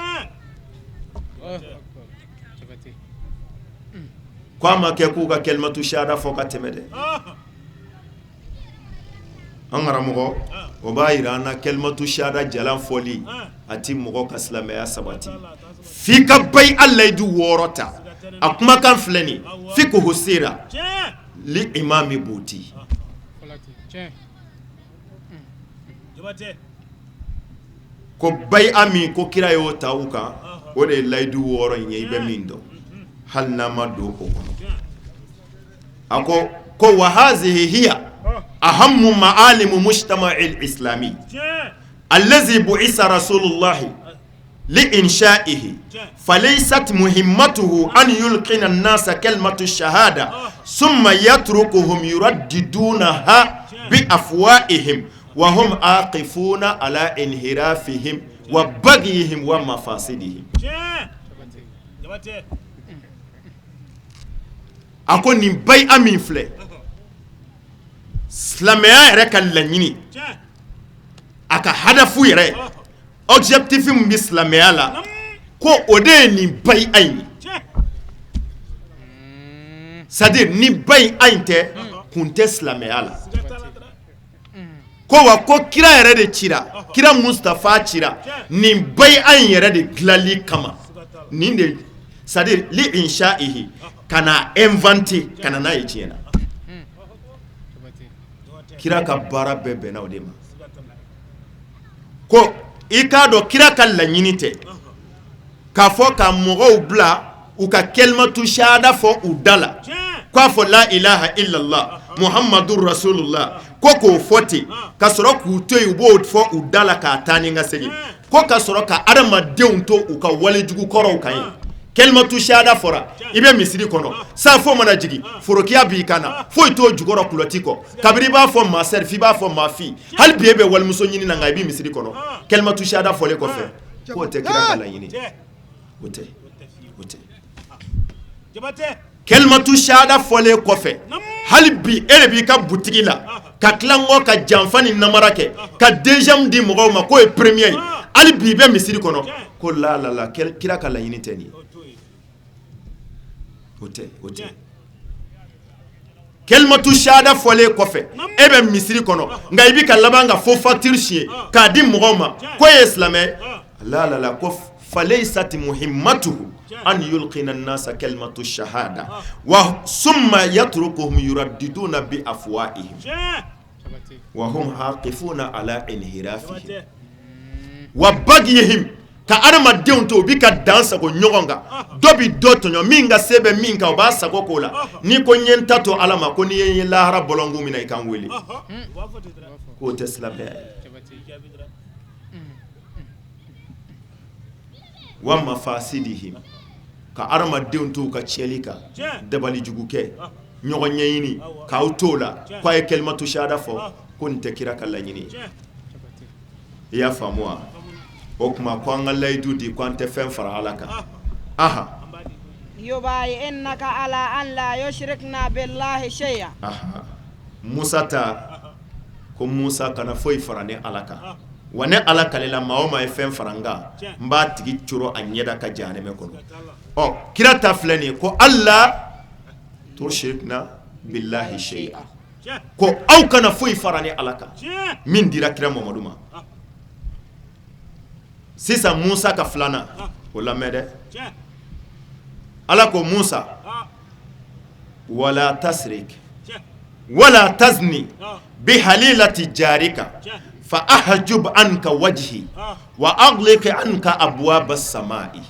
S7: Ko a ma kɛ k'u ka kalimatu shahada fɔ ka tɛmɛ dɛ. An karamɔgɔ, o b'a jira an na, kalimatu shahada jalan fɔli a ti mɔgɔ ka silamɛya sabati, f'i ka bayi a layidu 6 ta. A kumakan filɛ nin, fiqhu sira li imami Buti. Ko bayi a min ko kira y'o ta u kan, o de ye layidu 6 in ye. I bɛ min dɔn, hali n'a ma don o kɔnɔ, a ko ko wa hazihi hiya ahammu ma'alimu mujtama'il islami allazi bu'isa rasulullahi li insha'ihi, falaysat muhimmatuhu an yulqina an-nasa kalimatu shahada summa yatrukuhum yuraddidunaha bi afwahihim wa hum aqifuna ala inhirafihim wa baghihim wa mafasidihim. A ko nin bayi a min filɛ, silamɛya yɛrɛ ka laɲini, a ka hadafu yɛrɛ, objectif min bɛ silamɛya la, ko o de ye nin bayi a in ye. C'est à dire, ni bayi a in tɛ, kun tɛ silamɛya la. Ko wa ko kira yɛrɛ de cira, kira Mustafa cira nin bayi a in yɛrɛ de dilanli kama. Nin de, c'est à dire li insha'ihi, ka na inventer ka na n'a ye diɲɛ na. Kira ka baara bɛɛ bɛnna o de ma. Ko i k'a dɔn, kira ka laɲini tɛ k'a fɔ ka mɔgɔw bila u ka kalimatu shahada fɔ u da la, k'a fɔ la ilaha illallah muhammadu rasulullah, ko k'o fɔ ten ka sɔrɔ k'u to yen, u b'o fɔ u da la k'a taa ni ka segin, ko ka sɔrɔ ka adamadenw to u ka walejugu kɔrɔw kan ye. Kalimatu shahada fɔra, i bɛ misiri kɔnɔ, safo mana jigin, forokiya b'i kan na, foyi t'o jukɔrɔ kulɔti kɔ. Kabini i b'a fɔ ma sœur f'i b'a fɔ ma fille, hali bi e bɛ walimuso ɲini na, nka i bɛ misiri kɔnɔ. Kalimatu shahada fɔlen kɔfɛ, k'o tɛ kira ka laɲini, o tɛ, o tɛ. Kalimatu shahada fɔlen kɔfɛ, hali bi e de b'i ka butigi la ka tila kɔ ka janfa ni namara kɛ ka deuxième di mɔgɔw ma k'o ye premier ye, hali bi i bɛ misiri kɔnɔ. Ko la la la, kira ka laɲini tɛ nin ye, o tɛ, o tɛ. Kalimatu shahada fɔlen kɔfɛ, e bɛ misiri kɔnɔ, nka i bɛ ka laban ka faux facture signer k'a di mɔgɔw ma ko e ye silamɛ. La la la, ko falaysat muhimmatuhu an yulqina an-nasa kalimatu shahada wa summa yatrukuhum yuraddiduna bi afwahihim wa hum aqifuna ala inhirafihim wa bagyihim. Ka adamadenw to u bi ka dan sago ɲɔgɔn kan, dɔ bi dɔ tɔɲɔ, min ka se bɛ min kan o b'a sago k'o la. N'i ko n ye n ta to Ala ma, ko n'i ye n ye lahara bɔlɔnku min na i ka n wele, k'o tɛ silamɛya ye. Wa mafasidihim, ka adamadenw to u ka tiɲɛli kan, dabalijugu kɛ, ɲɔgɔn ɲɛɲini k'aw t'o la, k'a ye kalimatu shahada fɔ, ko nin tɛ kira ka laɲini ye. I y'a faamu wa? O tuma ko an ka layidu di ko an tɛ fɛn fara Ala kan. Aha.
S8: Yubayi'naka ala an la yushrikna billahi shay'a.
S7: Aha. Musa ta ko Musa kana foyi fara ne Ala kan. Wa ne Ala kalela maa o maa ye fɛn fara n kan, n b'a tigi coro a ɲɛda kan jahanɛmɛ kɔnɔ. Ɔ kira ta filɛ nin ye ko alla tushrikna billahi shay'a, ko aw kana foyi fara ne Ala kan, min dira kira Mamadu ma. Sisan Musa ka filanan o lamɛn dɛ. Ala ko Musa wala tasrik wala tazni bi halilati jarika fa ahjub anka wajhi wa aghliq anka abwaba samai.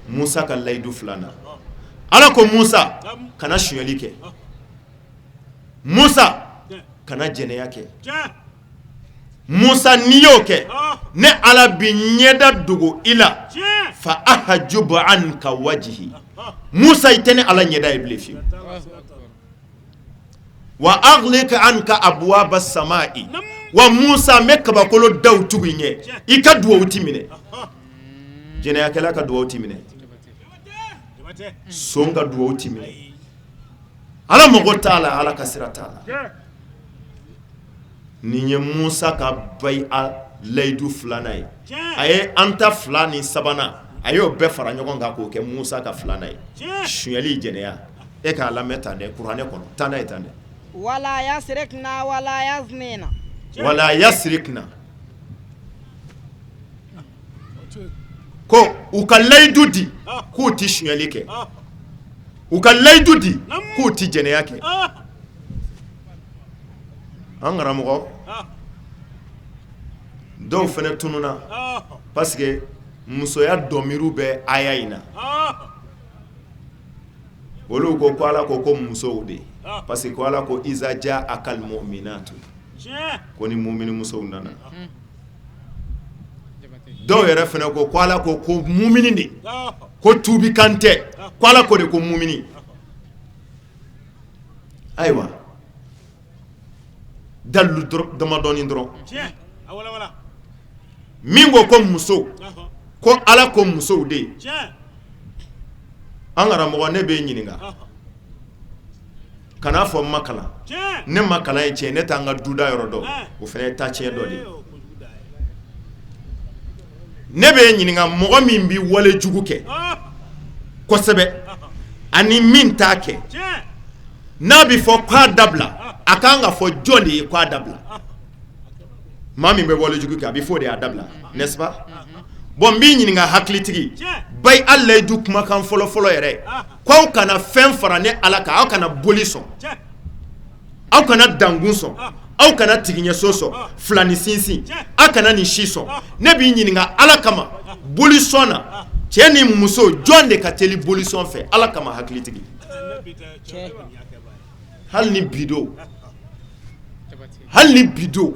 S7: Musa ka layidu filanan, Ala ko Musa kana sonyali kɛ, Musa kana jɛnɛya kɛ, Musa n'i y'o kɛ ne Ala bi ɲɛda dogo i la, fa ahjub anka wajhi, Musa i tɛ ne Ala ɲɛda ye bilen fiyewu, wa aghliq anka abwaba samai, wa Musa n bɛ kabakolo daw tugu i ɲɛ, i ka duwawu ti minɛ. Jɛnɛyakɛla ka duwawu ti minɛ, son ka duwawu ti minɛ, Ala mago t'a la, Ala ka sira t'a la. Nin ye Musa ka bayi'a layidu filanan ye. A ye an ta fila ni sabanan, a y'o bɛɛ fara ɲɔgɔn kan k'o kɛ Musa ka filanan ye. Sonyali, jɛnɛya, e k'a lamɛn tan dɛ, kuranɛ kɔnɔ, taa n'a ye tan dɛ.
S8: Wala yasrikna wala yaznina.
S7: Wala yasrikna, ko u ka layidu di k'u tɛ sonyali kɛ, u ka layidu di k'u tɛ jɛnɛya kɛ. An karamɔgɔ dɔw fana tununna parce que musoya dɔnmiiriw bɛ aya in na. Olu ko ko Ala ko ko musow de, parce que ko Ala ko iza ja'akal mu'minatu, ko ni mumini musow nana. Dɔw yɛrɛ fana ko ko Ala ko ko mumini de, ko tubi kan tɛ, ko Ala ko de ko mumini. Ayiwa, dalilu damadɔni dɔrɔn. Min ko ko muso, ko Ala ko musow de ye. An karamɔgɔ, ne b'e ɲininka, kan'a fɔ n ma kalan. Ne ma kalan ye tiɲɛ, ne t'an ka duda yɔrɔ dɔn, o fana ye ta tiɲɛ dɔ de ye. Ne b'e ɲininka, mɔgɔ min bɛ wale jugu kɛ kosɛbɛ ani min t'a kɛ, n'a bɛ fɔ k'a dabila, a kan ka fɔ jɔn de ye k'a dabila? Maa min bɛ wale jugu kɛ, a bɛ fɔ o de y'a dabila, n'est-ce pas? Bon, n b'i ɲininka, hakilitigi, bayi a layidu kumakan fɔlɔfɔlɔ yɛrɛ, k'aw kana fɛn fara ne Ala kan, aw kana boli sɔn, aw kana dankun sɔn, aw kana tigiɲɛso sɔn, filani sinsin, aw kana nin si sɔn. Ne b'i ɲininka Ala kama, boli sɔn na, cɛ ni muso jɔn de ka teli boli sɔn fɛ? Ala kama, hakilitigi. Hali ni bi don, hali ni bi don,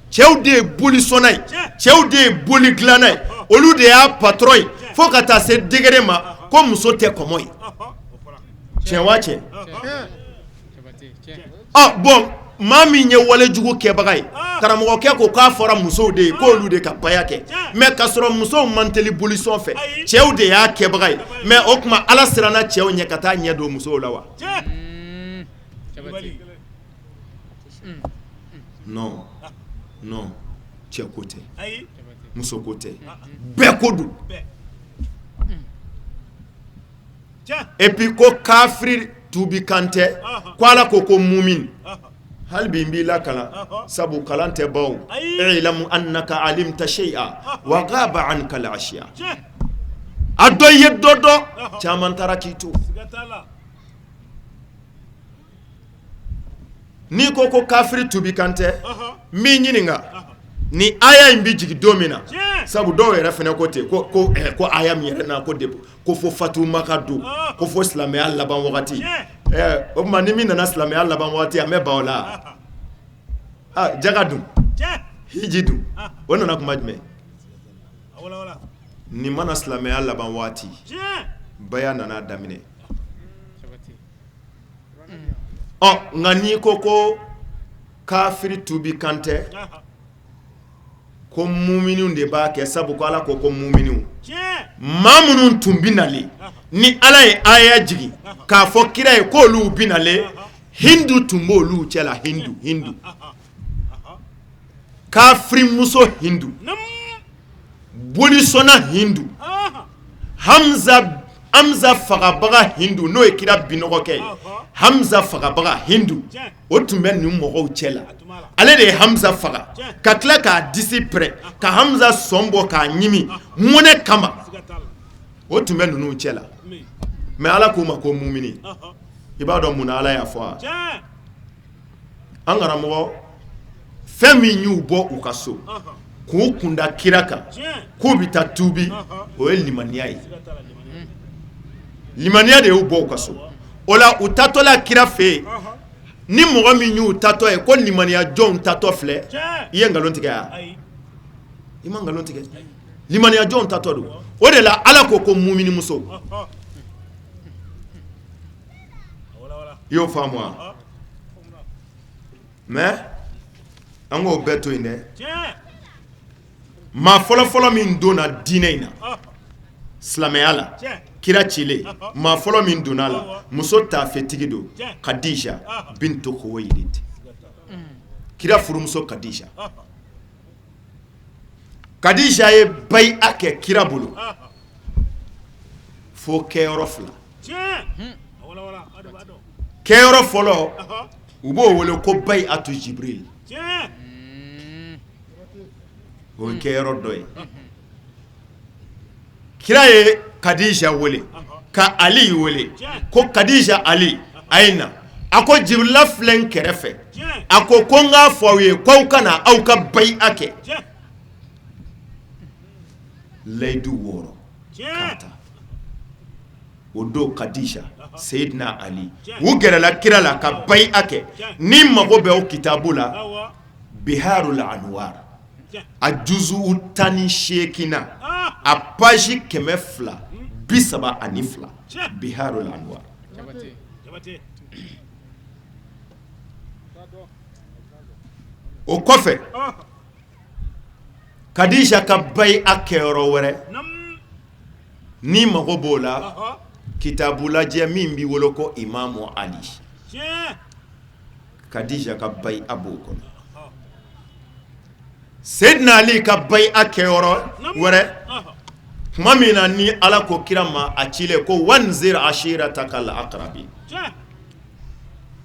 S7: cɛw de ye boli sɔnna ye, cɛw de ye boli dilanna ye, olu de y'a patron ye, fo ka taa se degré ma ko muso tɛ kɔmɔ ye. Tiɲɛ wa tiɲɛ? Ɔ bon, maa min ye walejugu kɛbaga ye, karamɔgɔkɛ ko k'a fɔra musow de ye k'olu de ka baya kɛ, mais k'a sɔrɔ musow man teli bolisɔn fɛ, cɛw de y'a kɛbaga ye. Mais o tuma Ala siranna cɛw ɲɛ ka taa ɲɛ don musow la wa? Non, non, cɛ ko tɛ, muso ko tɛ, bɛɛ ko don. Et puis ko kafiri tubi kan tɛ, ko Ala ko ko mumin. Hali bi n b'i lakalan sabu kalan tɛ ban o i'lamu annaka alimta shay'an wa ghaba anka al-ashya a dɔn i ye dɔ dɔn caman taara k'i to n'i ko ko kafiri tubi kan tɛ n b'i ɲininka ni aya in bɛ jigin don min na sabu dɔw yɛrɛ fana ko ten ko ko ko aya min yɛrɛ na ko de ko fo fatu maka don ko fo silamɛya laban wagati o tuma ni min nana silamɛya laban wagati an bɛ ban o la jaga dun hiji dun o nana kuma jumɛn nin ma na silamɛya laban waati baya nana daminɛ ɔ nka n'i ko ko kafiri tubi kan tɛ ko muminiw de b'a kɛ sabu ko ala ko ko muminiw maa minnu tun bɛ nalen ni ala ye aya jigin k'a fɔ kira ye k'olu bɛ nalen hindu tun b'olu cɛ la hindu hindu kafirimuso hindu bolisɔnna hindu hamza hamza fagabaga hindu n'o ye kira binɔgɔkɛ ye hamza fagabaga hindu o tun bɛ nin mɔgɔw cɛ la ale de ye hamza faga ka tila k'a disi pɛrɛn ka hamza sɔn bɔ k'a ɲimi mɔnɛ kama o tun bɛ ninnu cɛ la mais ala k'u ma ko mumini i b'a dɔn mun na ala y'a fɔ wa an karamɔgɔ fɛn min y'u bɔ u ka so k'u kunda kira kan k'u bɛ taa tubi o ye limaniya ye limaniya de y'u bɔ u ka so o la u taatɔla kira fɛ yen ni mɔgɔ min y'u taatɔ ye ko limaniya jɔnw taatɔ filɛ i ye nkalon tigɛ wa i ma nkalon tigɛ limaniya jɔnw taatɔ don o de la ala ko ko muminimuso i y'o faamu wa mais an k'o bɛɛ to yen dɛ maa fɔlɔfɔlɔ min donna diinɛ in na silamɛya la kira cilen maa fɔlɔ min donna a la muso taafetigi don kadija bintu khuwaylid kira furumuso kadija kadija ye bayi'a kɛ kira bolo fo kɛyɔrɔ fila kɛyɔrɔ fɔlɔ u b'o wele ko bayi'atu jibril o ye kɛyɔrɔ dɔ ye kira ye kadija wele ka ali wele ko kadija ali a ye na a ko jibirila filɛ n kɛrɛfɛ a ko ko n k'a fɔ aw ye k'aw ka na aw ka bayi'a kɛ layidu wɔɔrɔ k'a ta o don kadija seyidina ali u gɛrɛla kira la ka bayi'a kɛ n'i mago bɛ o kitabu la biharul anwar a juzu 18nan a page 232 biharul anwar o kɔfɛ kadija ka bayi'a kɛyɔrɔ wɛrɛ n'i mago b'o la kitabu lajɛ min b'i wele ko imamu ali kadija ka bayi'a b'o kɔnɔ seyidina ali ka bayi'a kɛyɔrɔ wɛrɛ tuma min na ni ala ko kira ma a cilen ko wanzir ashiratakal aqrabin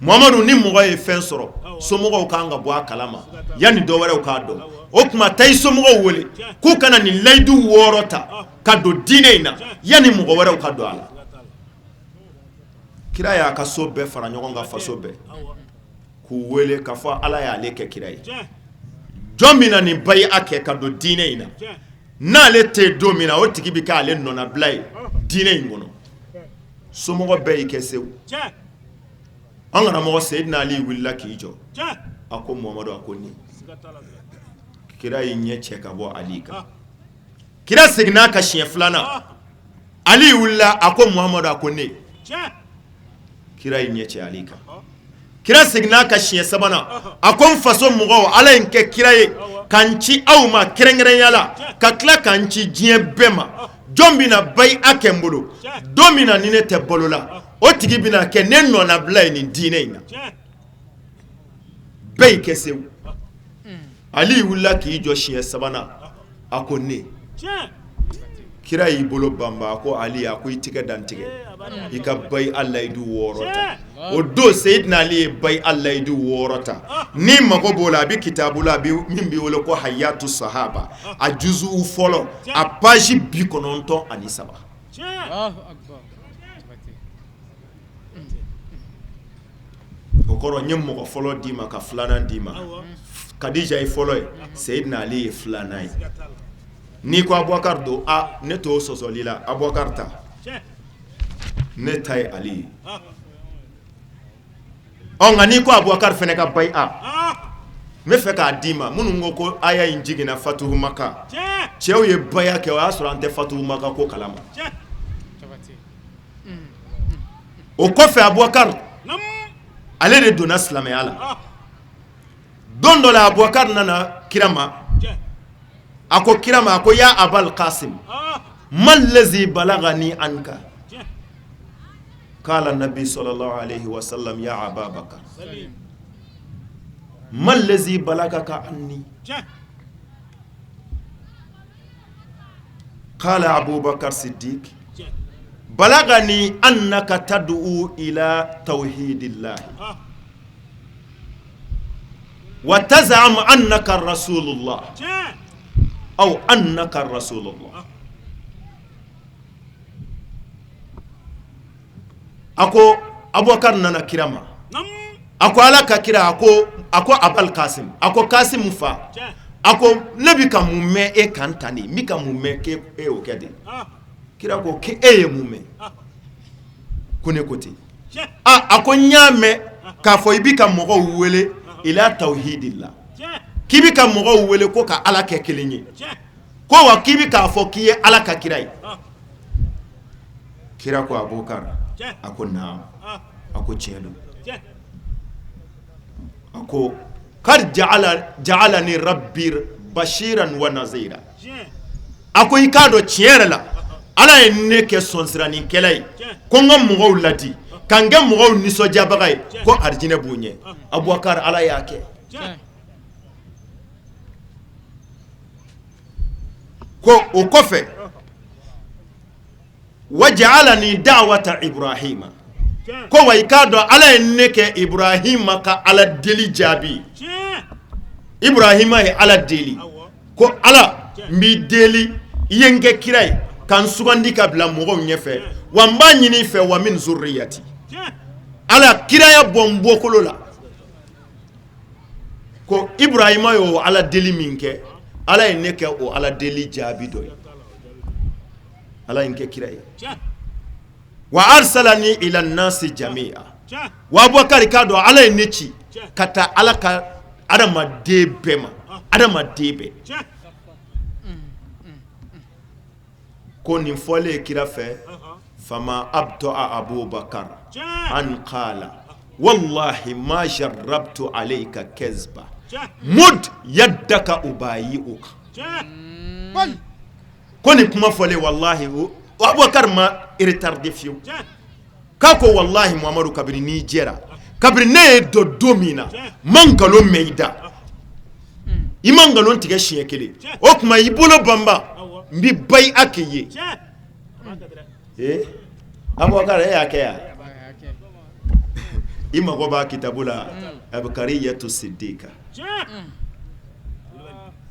S7: Mamadu ni mɔgɔ ye fɛn sɔrɔ somɔgɔw kan ka bɔ a kalama yanni dɔ wɛrɛw k'a dɔn o tuma taa i somɔgɔw wele k'u ka na nin layidu wɔɔrɔ ta ka don diinɛ in na yanni mɔgɔ wɛrɛw ka don a la kira y'a ka so bɛɛ fara ɲɔgɔn kan faso bɛɛ k'u wele k'a fɔ ala y'ale kɛ kira ye jɔn bɛ na nin bayi'a kɛ ka don diinɛ in na n'ale tɛ don min na o tigi bɛ k'ale nɔnabila ye diinɛ in kɔnɔ somɔgɔ bɛɛ y'i kɛ sewu an karamɔgɔ seyidina ali wulila k'i jɔ a ko mamadu a ko ni kira y'i ɲɛ cɛ ka bɔ ali kan kira seginna a kan siɲɛ filanan ali wulila a ko mamadu a ko ne kira y'i ɲɛ cɛ ali kan kira seginna a kan siɲɛ sabanan a ko n faso mɔgɔw ala ye n kɛ kira ye ka n ci aw ma kɛrɛnkɛrɛnya la ka tila ka n ci diɲɛ bɛɛ ma jɔn bɛna bayi'a kɛ n bolo don min na ni ne tɛ balo la o tigi bɛna kɛ ne nɔnabila ye nin diinɛ in na bɛɛ y'i kɛ sewu ali wulila k'i jɔ siɲɛ sabanan a ko ne Kira y'i bolo banba, a ko Ali, a ko i tigɛ dantigɛ, i ka bayi'a layidu 6 ta. O don Seyidina Ali ye bayi'a layidu 6 ta. N'i mago b'o la, a bɛ kitabu la, a bɛ min bɛ wele ko Hayatu Sahaba, a juzu fɔlɔ, a page 93. O kɔrɔ n ye mɔgɔ fɔlɔ d'i ma ka filanan d'i ma. Kadija ye fɔlɔ ye, Seyidina Ali ye filanan ye. N'i ko Abubakar don, a ne t'o sɔsɔli la, Abubakar ta, ne ta ye Ali ye. Ɔ nka n'i ko Abubakar fana ka bayi'a, n bɛ fɛ k'a d'i ma. Minnu ko ko aya in jiginna Fatuhu Maka, cɛw ye baya kɛ, o y'a sɔrɔ an tɛ Fatuhu Maka ko kalama. O kɔfɛ Abubakar ale de donna silamɛya la. Don dɔ la Abubakar nana kira ma, a ko kira ma, a ko ya Abal Kasim, malazi balagani anka? Kala nabi sallallahu alaihi wasallam ya Ababakar, malazi balagaka anni? Kala Abubakar Siddiq, balagani annaka tad'u ila tawhidillahi wa taz'am annaka rasulullah aw annaka rasulullah. A ko Abubakar nana kira ma, a ko Ala ka kira, a ko Abal Kasim, a ko Kasim fa, a ko ne bɛ ka mun mɛn e kan tan de, n bɛ ka mun mɛn k'e y'o kɛ de? Kira ko k'e ye mun mɛn? Ko ne ko ten. A ko n y'a mɛn k'a fɔ i bɛ ka mɔgɔw wele ila tawhidillah, k'i bɛ ka mɔgɔw wele ko ka Ala kɛ kelen ye, ko wa k'i bɛ k'a fɔ k'i ye Ala ka kira ye. Kira ko Abubakar, a ko naam, a ko tiɲɛ don. A ko kad ja'alani rabbi bashiran wa nazira. A ko i k'a dɔn tiɲɛ yɛrɛ la, Ala ye ne kɛ sɔnsiranikɛla ye, ko n ka mɔgɔw ladi, ka n kɛ mɔgɔw nisɔndiyabaga ye, ko arijinɛ b'u ɲɛ. Abubakar, Ala y'a kɛ. Ko o kɔfɛ, wa ja'alani da'wata Ibrahima, ko wa i k'a dɔn Ala ye ne kɛ Ibrahima ka Ala deli jaabi. Ibrahima ye Ala deli ko Ala, n b'i deli, i ye n kɛ kira ye, ka n sugandi ka bila mɔgɔw ɲɛfɛ, wa n b'a ɲini i fɛ wa min zurriyati, Ala kiraya bɔ n bɔkolo la. Ko Ibrahima y'o Ala deli min kɛ, Ala ye ne kɛ o Ala deli jaabi dɔ ye, Ala ye n kɛ kira ye. Wa arsalani ila nasi jami'a, wa Abubakar k'a dɔn Ala ye ne ci ka taa Ala ka adamaden bɛɛ ma, adamaden bɛɛ. Ko nin fɔlen kira fɛ, fama abta'a Abubakar an qala wallahi ma jarrabtu alayka kazba mud yaddaka ubayi'uka. Ko nin kuma fɔlen, wallahi Abubakar ma retardé fiyewu, k'a ko wallahi Muhamadu, kabini n'i jɛra, kabini ne ye dɔn don min na, n ma nkalon mɛn i da, i ma nkalon tigɛ siɲɛ kelen. O tuma i bolo banba, n bɛ bayi'a k'i ye. Ee Abubakar, e y'a kɛ yan, i mago b'a kitabu la, Abukariyatu Sidika,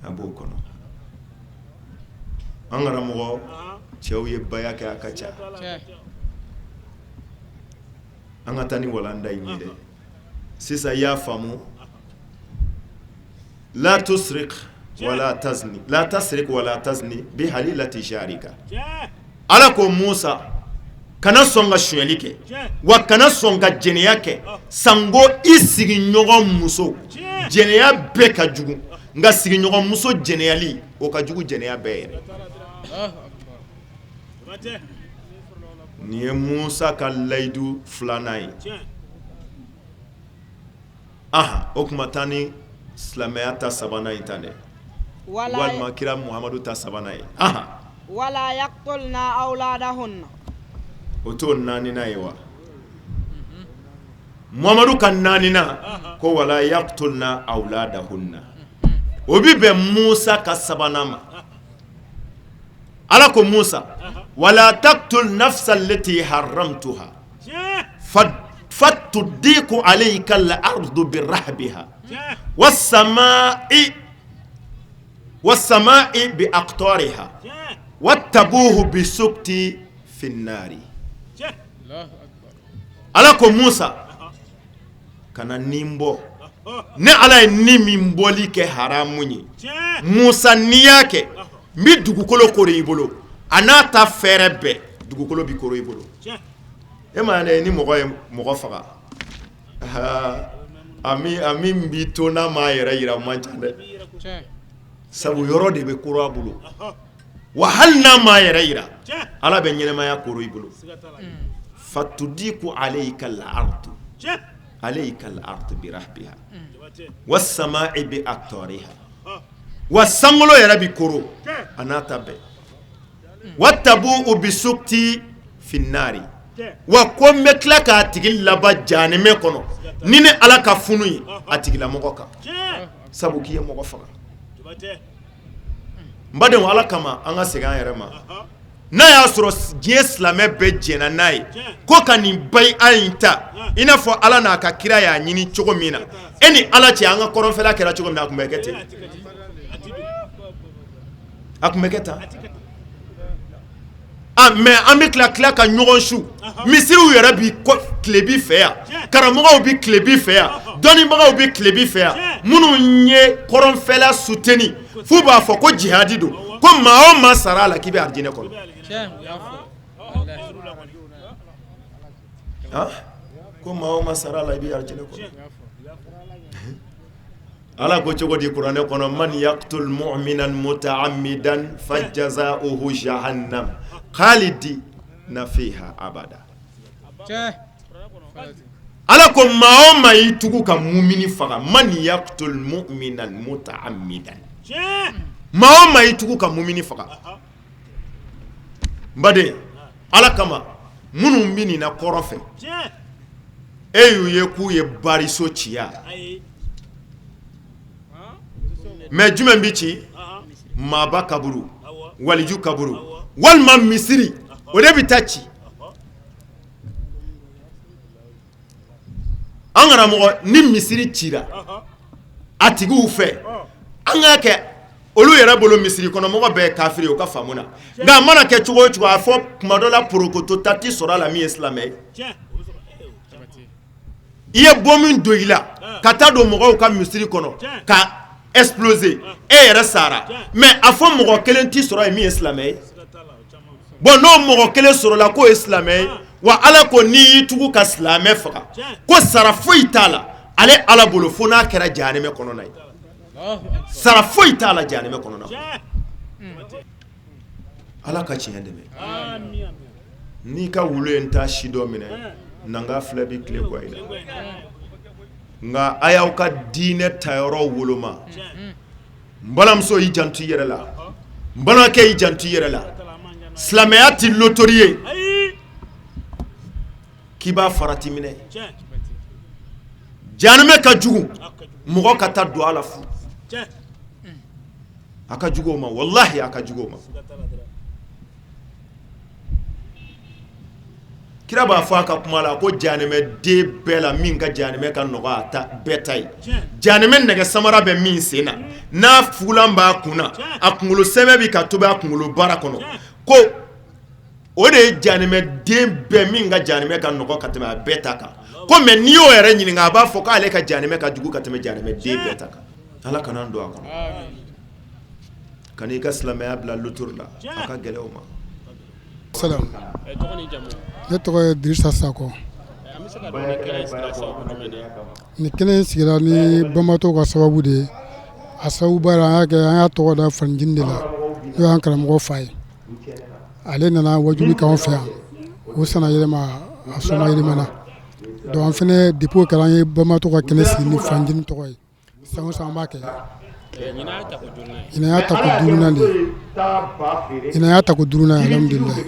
S7: a b'o kɔnɔ. An karamɔgɔ cɛw ye baya kɛ, a ka ca. An ka taa ni walanda in ye dɛ. Sisan i y'a faamu, la tusrik wala tazni, la tasrik wala tazni bi halilati jarika. Ala ko Musa, kana sɔn ka sonyali kɛ, wa kana sɔn ka jɛnɛya kɛ sanko i sigiɲɔgɔn muso. Jɛnɛya bɛɛ ka jugu, nka sigiɲɔgɔn muso jɛnɛyali, o ka jugu jɛnɛya bɛɛ yɛrɛ. Nin ye Musa ka layidu filanan ye. Aha, o tuma taa ni silamɛya ta sabanan ye tan dɛ, walima kira Muhamadu ta sabanan ye. Aha,
S8: wala yaqtulna awladahunna.
S7: O t'o naaninan ye wa? Muhamadu ka naaninan ko wala yaqtulna awladahunna, o bɛ bɛn Musa ka sabanan ma. Ala ko Musa wala taqtul nafsa allati haramtuha fatadiku alayka al-ardu bi rahbiha was-samaa'i bi aqtariha wa tabu'u bi sukti fi nari. Ala ko Musa kana ni bɔ. Ne Ala ye ni min bɔli kɛ haramu ye, Musa n'i y'a kɛ n bɛ dugukolo koro i bolo, a n'a ta fɛrɛ bɛɛ dugukolo bɛ koro i bolo. E ma ye ni mɔgɔ ye mɔgɔ faga, a min b'i to n'a m'a yɛrɛ jira man ca dɛ, sabu yɔrɔ de bɛ koro a bolo, wa hali n'a m'a yɛrɛ jira Ala bɛ ɲɛnamaya koro i bolo. Fatudiku alayka al-ardu alayka al-ardu bi rahbiha was-samaa'i bi aqtariha wa sankolo yɛrɛ bi koro a n'a ta bɛɛ wa tabu'u bi sukti fi nari wa ko n bɛ tila k'a tigi laban jahanɛmɛ kɔnɔ ni ne Ala ka funu ye a tigilamɔgɔ kan, sabu k'i ye mɔgɔ faga. N badenw, Ala kama an ka segin an yɛrɛ ma. N'a y'a sɔrɔ diɲɛ silamɛ bɛɛ jɛnna n'a ye ko ka nin bayi'a in ta i n'a fɔ Ala n'a ka kira y'a ɲini cogo min na, e ni Ala cɛ an ka kɔrɔnfɛla kɛra cogo min na, a tun bɛ kɛ ten, a tun bɛ kɛ tan. Mais an bɛ tila ka ɲɔgɔn su. Misiriw yɛrɛ bi tilebi fɛ yan, karamɔgɔw bɛ tilebi fɛ yan, dɔnnibagaw bɛ tilebi fɛ yan, minnu ye kɔrɔnfɛla suteni f'u b'a fɔ ko jihadi don, ko maa o maa sara a la k'i bɛ arijinɛ kɔnɔ. Ko maa o maa sara a la i bɛ arijinɛ kɔnɔ. Ala ko cogo di kuranɛ kɔnɔ? Man yaqtul mu'minan muta'ammidan fajaza'uhu jahannam khalidina fiha abada. Ala ko maa o maa y'i tugu ka mumini faga, man yaqtul mu'minan muta'ammidan, maa o maa y'i tugu ka mumini faga. N baden, Ala kama minnu bɛ nin na kɔrɔn fɛ, e y'u ye k'u ye bariso ci ya? Mais jumɛn bɛ ci? Maaba kaburu, waliju kaburu, walima misiri, o de bɛ taa ci. An karamɔgɔ, ni misiri cira a tigiw fɛ, an k'a kɛ olu yɛrɛ bolo misiri kɔnɔmɔgɔ bɛɛ ye kafiri ye, o ka faamu na. Nka a mana kɛ cogo o cogo, a fɔ tuma dɔ la porokoto ta tɛ sɔrɔ a la min ye silamɛ ye. I ye bɔ min don i la ka taa don mɔgɔw ka misiri kɔnɔ ka exploser, e yɛrɛ sara, mais a fɔ mɔgɔ kelen tɛ sɔrɔ yen min ye silamɛ ye. Bon, n'o mɔgɔ kelen sɔrɔla k'o ye silamɛ ye, wa Ala ko n'i y'i tugu ka silamɛ faga, ko sara foyi t'a la ale Ala bolo fo n'a kɛra jahanɛmɛ kɔnɔna ye. Sara foyi t'a la jahanɛmɛ kɔnɔna. Ala ka tiɲɛ dɛmɛ. N'i ka wulu ye n ta si dɔ minɛ, nanga filɛ bɛ tile gwa i la. Nka a y'aw ka diinɛ tayɔrɔ woloma. N balimamuso, y'i janto i yɛrɛ la. N balimakɛ, y'i janto i yɛrɛ la. Silamɛya tɛ lotori ye k'i b'a farati minɛ. Jahanɛmɛ ka jugu mɔgɔ ka taa don a la fu. A ka jugu o ma, walahi a ka jugu o ma. Kira b'a fɔ a ka kuma la ko jahanɛmɛden bɛɛ la min ka jahanɛmɛ ka nɔgɔ a ta bɛɛ ta ye, jahanɛmɛ nɛgɛ samara bɛ min sen na, n'a fugulan b'a kun na, a kunkolo sɛmɛ bɛ ka tobi a kunkolo bara kɔnɔ, ko o de ye jahanɛmɛden bɛɛ min ka jahanɛmɛ ka nɔgɔ ka tɛmɛ a bɛɛ ta kan. Ko mais n'i y'o yɛrɛ ɲininka, a b'a fɔ k'ale ka jahanɛmɛ ka jugu ka tɛmɛ jahanɛmɛden bɛɛ ta kan. Ala kana an don a kɔnɔ. Kan'i ka silamɛya bila lotori la, a ka gɛlɛn o ma.
S5: Salam. Ne tɔgɔ ye Dirisa Sakɔ. Nin kɛnɛ in sigira ni banbaatɔw ka sababu de ye. A sababu la, an y'a kɛ, an y'a tɔgɔ da fanicinin de la, n'o y'an karamɔgɔ fa ye. Ale nana wajuli k'anw fɛ yan, o sanna yɛlɛma a soma yɛlɛmana. Donc an fana, depuis o kɛra, an ye banbaatɔw ka kɛnɛ sigi ni fanicinin tɔgɔ ye. San o san an b'a kɛ. Ɲinan y'a tako duurunan de ye. Ɲinan y'a tako duurunan ye, alhamdulilayi.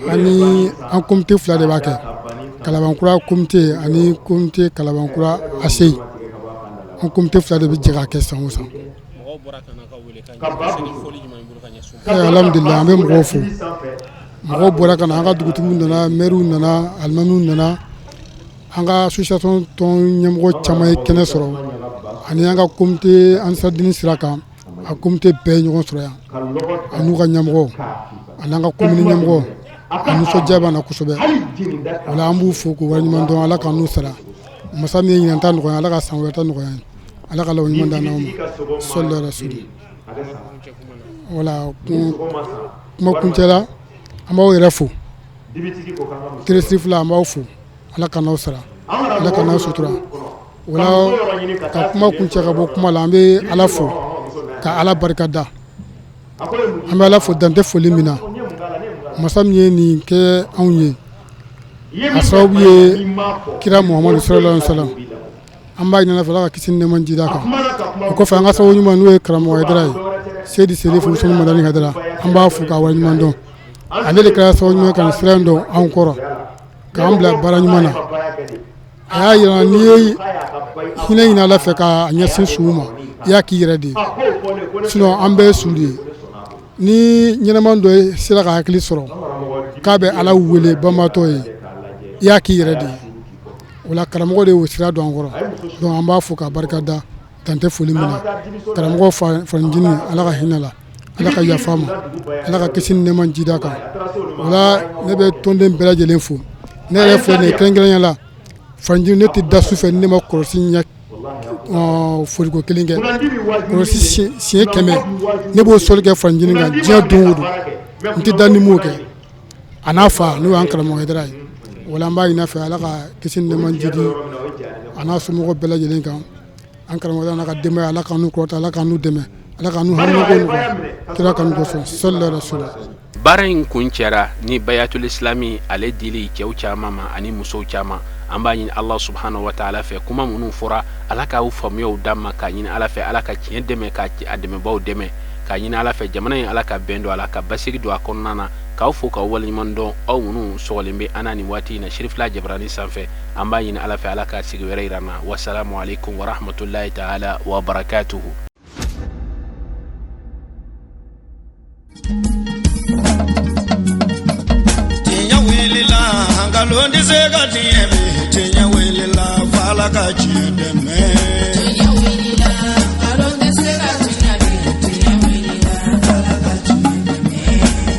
S5: An ni an comité fila de b'a kɛ, Kalabankura comité ani comité Kalabankura ACI. An comité fila de bɛ jɛ k'a kɛ san o san.
S3: bɔra ka na ka wele kan foli jumɛn b'i bolo ka ɲɛsin u ma?
S5: Alhamdulillah, an bɛ mɔgɔw fo. Mɔgɔw bɔra ka na, an ka dugutigiw nana, mɛriw nana, alimamiw nana, an ka association tɔn ɲɛmɔgɔ caman ye kɛnɛ sɔrɔ, ani an ka comité Ansardini sira kan, a comité bɛɛ ye ɲɔgɔn sɔrɔ yan, a n'u ka ɲɛmɔgɔ, ani an ka commune ɲɛmɔgɔ. A nisɔndiya b'an na kosɛbɛ. O la an b'u fo k'u waleɲuman dɔn. Ala k'an n'u sara. Masa min ye ɲinan ta nɔgɔya, Ala ka san wɛrɛ ta nɔgɔya ye. Ala ka laban ɲuman d'an n'aw ma. Sɔli rasuli. Wala kuma kuncɛ la, an b'aw yɛrɛ fo. Télé Sirifila, an b'aw fo. Ala ka n'aw sara, Ala ka n'aw sutura. Wala ka kuma kuncɛ ka bɔ kuma la, an bɛ Ala fo ka Ala barika da. An bɛ Ala fo dan tɛ foli min na. Masa min ye nin kɛ anw ye, a sababu ye kira Muhamadu sallallahu alaihi wasallam. An b'a ɲini Ala fɛ, Ala ka kisi ni nɛɛma jida kan. O kɔfɛ, an ka sababu ɲuman, n'o ye karamɔgɔ Hayidara ye, Seyidi Serifu Usumani Madani Hayidara, an b'a fo k'a waleɲuman dɔn. Ale de kɛra sababu ɲuman ka nin sira in dɔn anw kɔrɔ, k'an bila baara ɲuman na. A y'a jira, n'i ye hinɛ ɲini Ala fɛ k'a ɲɛsin suw ma, i y'a k'i yɛrɛ de ye. Sinon an bɛɛ ye su de ye. Ni ɲɛnama dɔ sera ka hakili sɔrɔ k'a bɛ Ala wele banbaatɔ ye, i y'a k'i yɛrɛ de ye. O la karamɔgɔ de y'o sira don an kɔrɔ. Donc an b'a fo k'a barika da, dan tɛ foli min na. Karamɔgɔ fancinin, Ala ka hinɛ la, Ala ka yafa ma, Ala ka kisi ni nɛɛma jida kan. O la ne bɛ tɔnden bɛɛ lajɛlen fo. Ne yɛrɛ filɛ nin ye, kɛrɛnkɛrɛnya la fancinin, ne tɛ da su fɛ ni ne ma kɔlɔsi ɲɛ foliko kelen kɛ. Kɔlɔsi siɲɛ 100, ne b'o sɔli kɛ fancinin kan diɲɛ don o don. N tɛ da ni m'o kɛ. A n'a fa, n'o y'an karamɔgɔ Hayidara ye. Wala an b'a ɲini a fɛ, Ala ka kisi ni nɛɛma jidi a n'a somɔgɔw bɛɛ lajɛlen kan. An karamɔgɔ n'a ka denbaya, Ala k'an n'u kɔrɔta, Ala k'an n'u dɛmɛ, Ala k'an n'u haminanko nɔgɔya kira kanu kosɔn. Sɔli rasuli.
S3: Baara in kuncɛra ni bayatul islami ale dili cɛw caman ma ani musow caman. An b'a ɲini Allah subhanahu wa taala fɛ, kuma minnu fɔra, Ala k'aw faamuyaw d'an ma. K'a ɲini Ala fɛ, Ala ka tiɲɛ dɛmɛ, ka a dɛmɛbaw dɛmɛ. K'a ɲini Ala fɛ, jamana in, Ala ka bɛn don a la, ka basigi don a kɔnɔna na. K'aw fo k'aw waleɲuman dɔn, aw minnu sɔgɔlen bɛ an na nin waati in na Sirifila jabarani sanfɛ. An b'a ɲini Ala fɛ, Ala ka sigi wɛrɛ yira an na. Wasalamu aleykum warahmatulahi taala wa barakatuhu.
S1: Tiɲɛ wulila, nkalon tɛ se ka tiɲɛ bi. Tiɲɛ wulila, f'Ala ka tiɲɛ dɛmɛ.
S2: Tiɲɛ wulila, nkalon tɛ se ka tiɲɛ bi. Tiɲɛ wulila, Ala ka tiɲɛ dɛmɛ.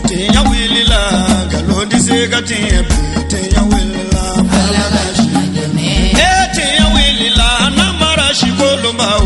S1: Tiɲɛ wulila, nkalon tɛ se ka tiɲɛ bi. Tiɲɛ wulila,
S2: Ala ka tiɲɛ dɛmɛ.
S1: E tiɲɛ wulila, namara si kolonbaw.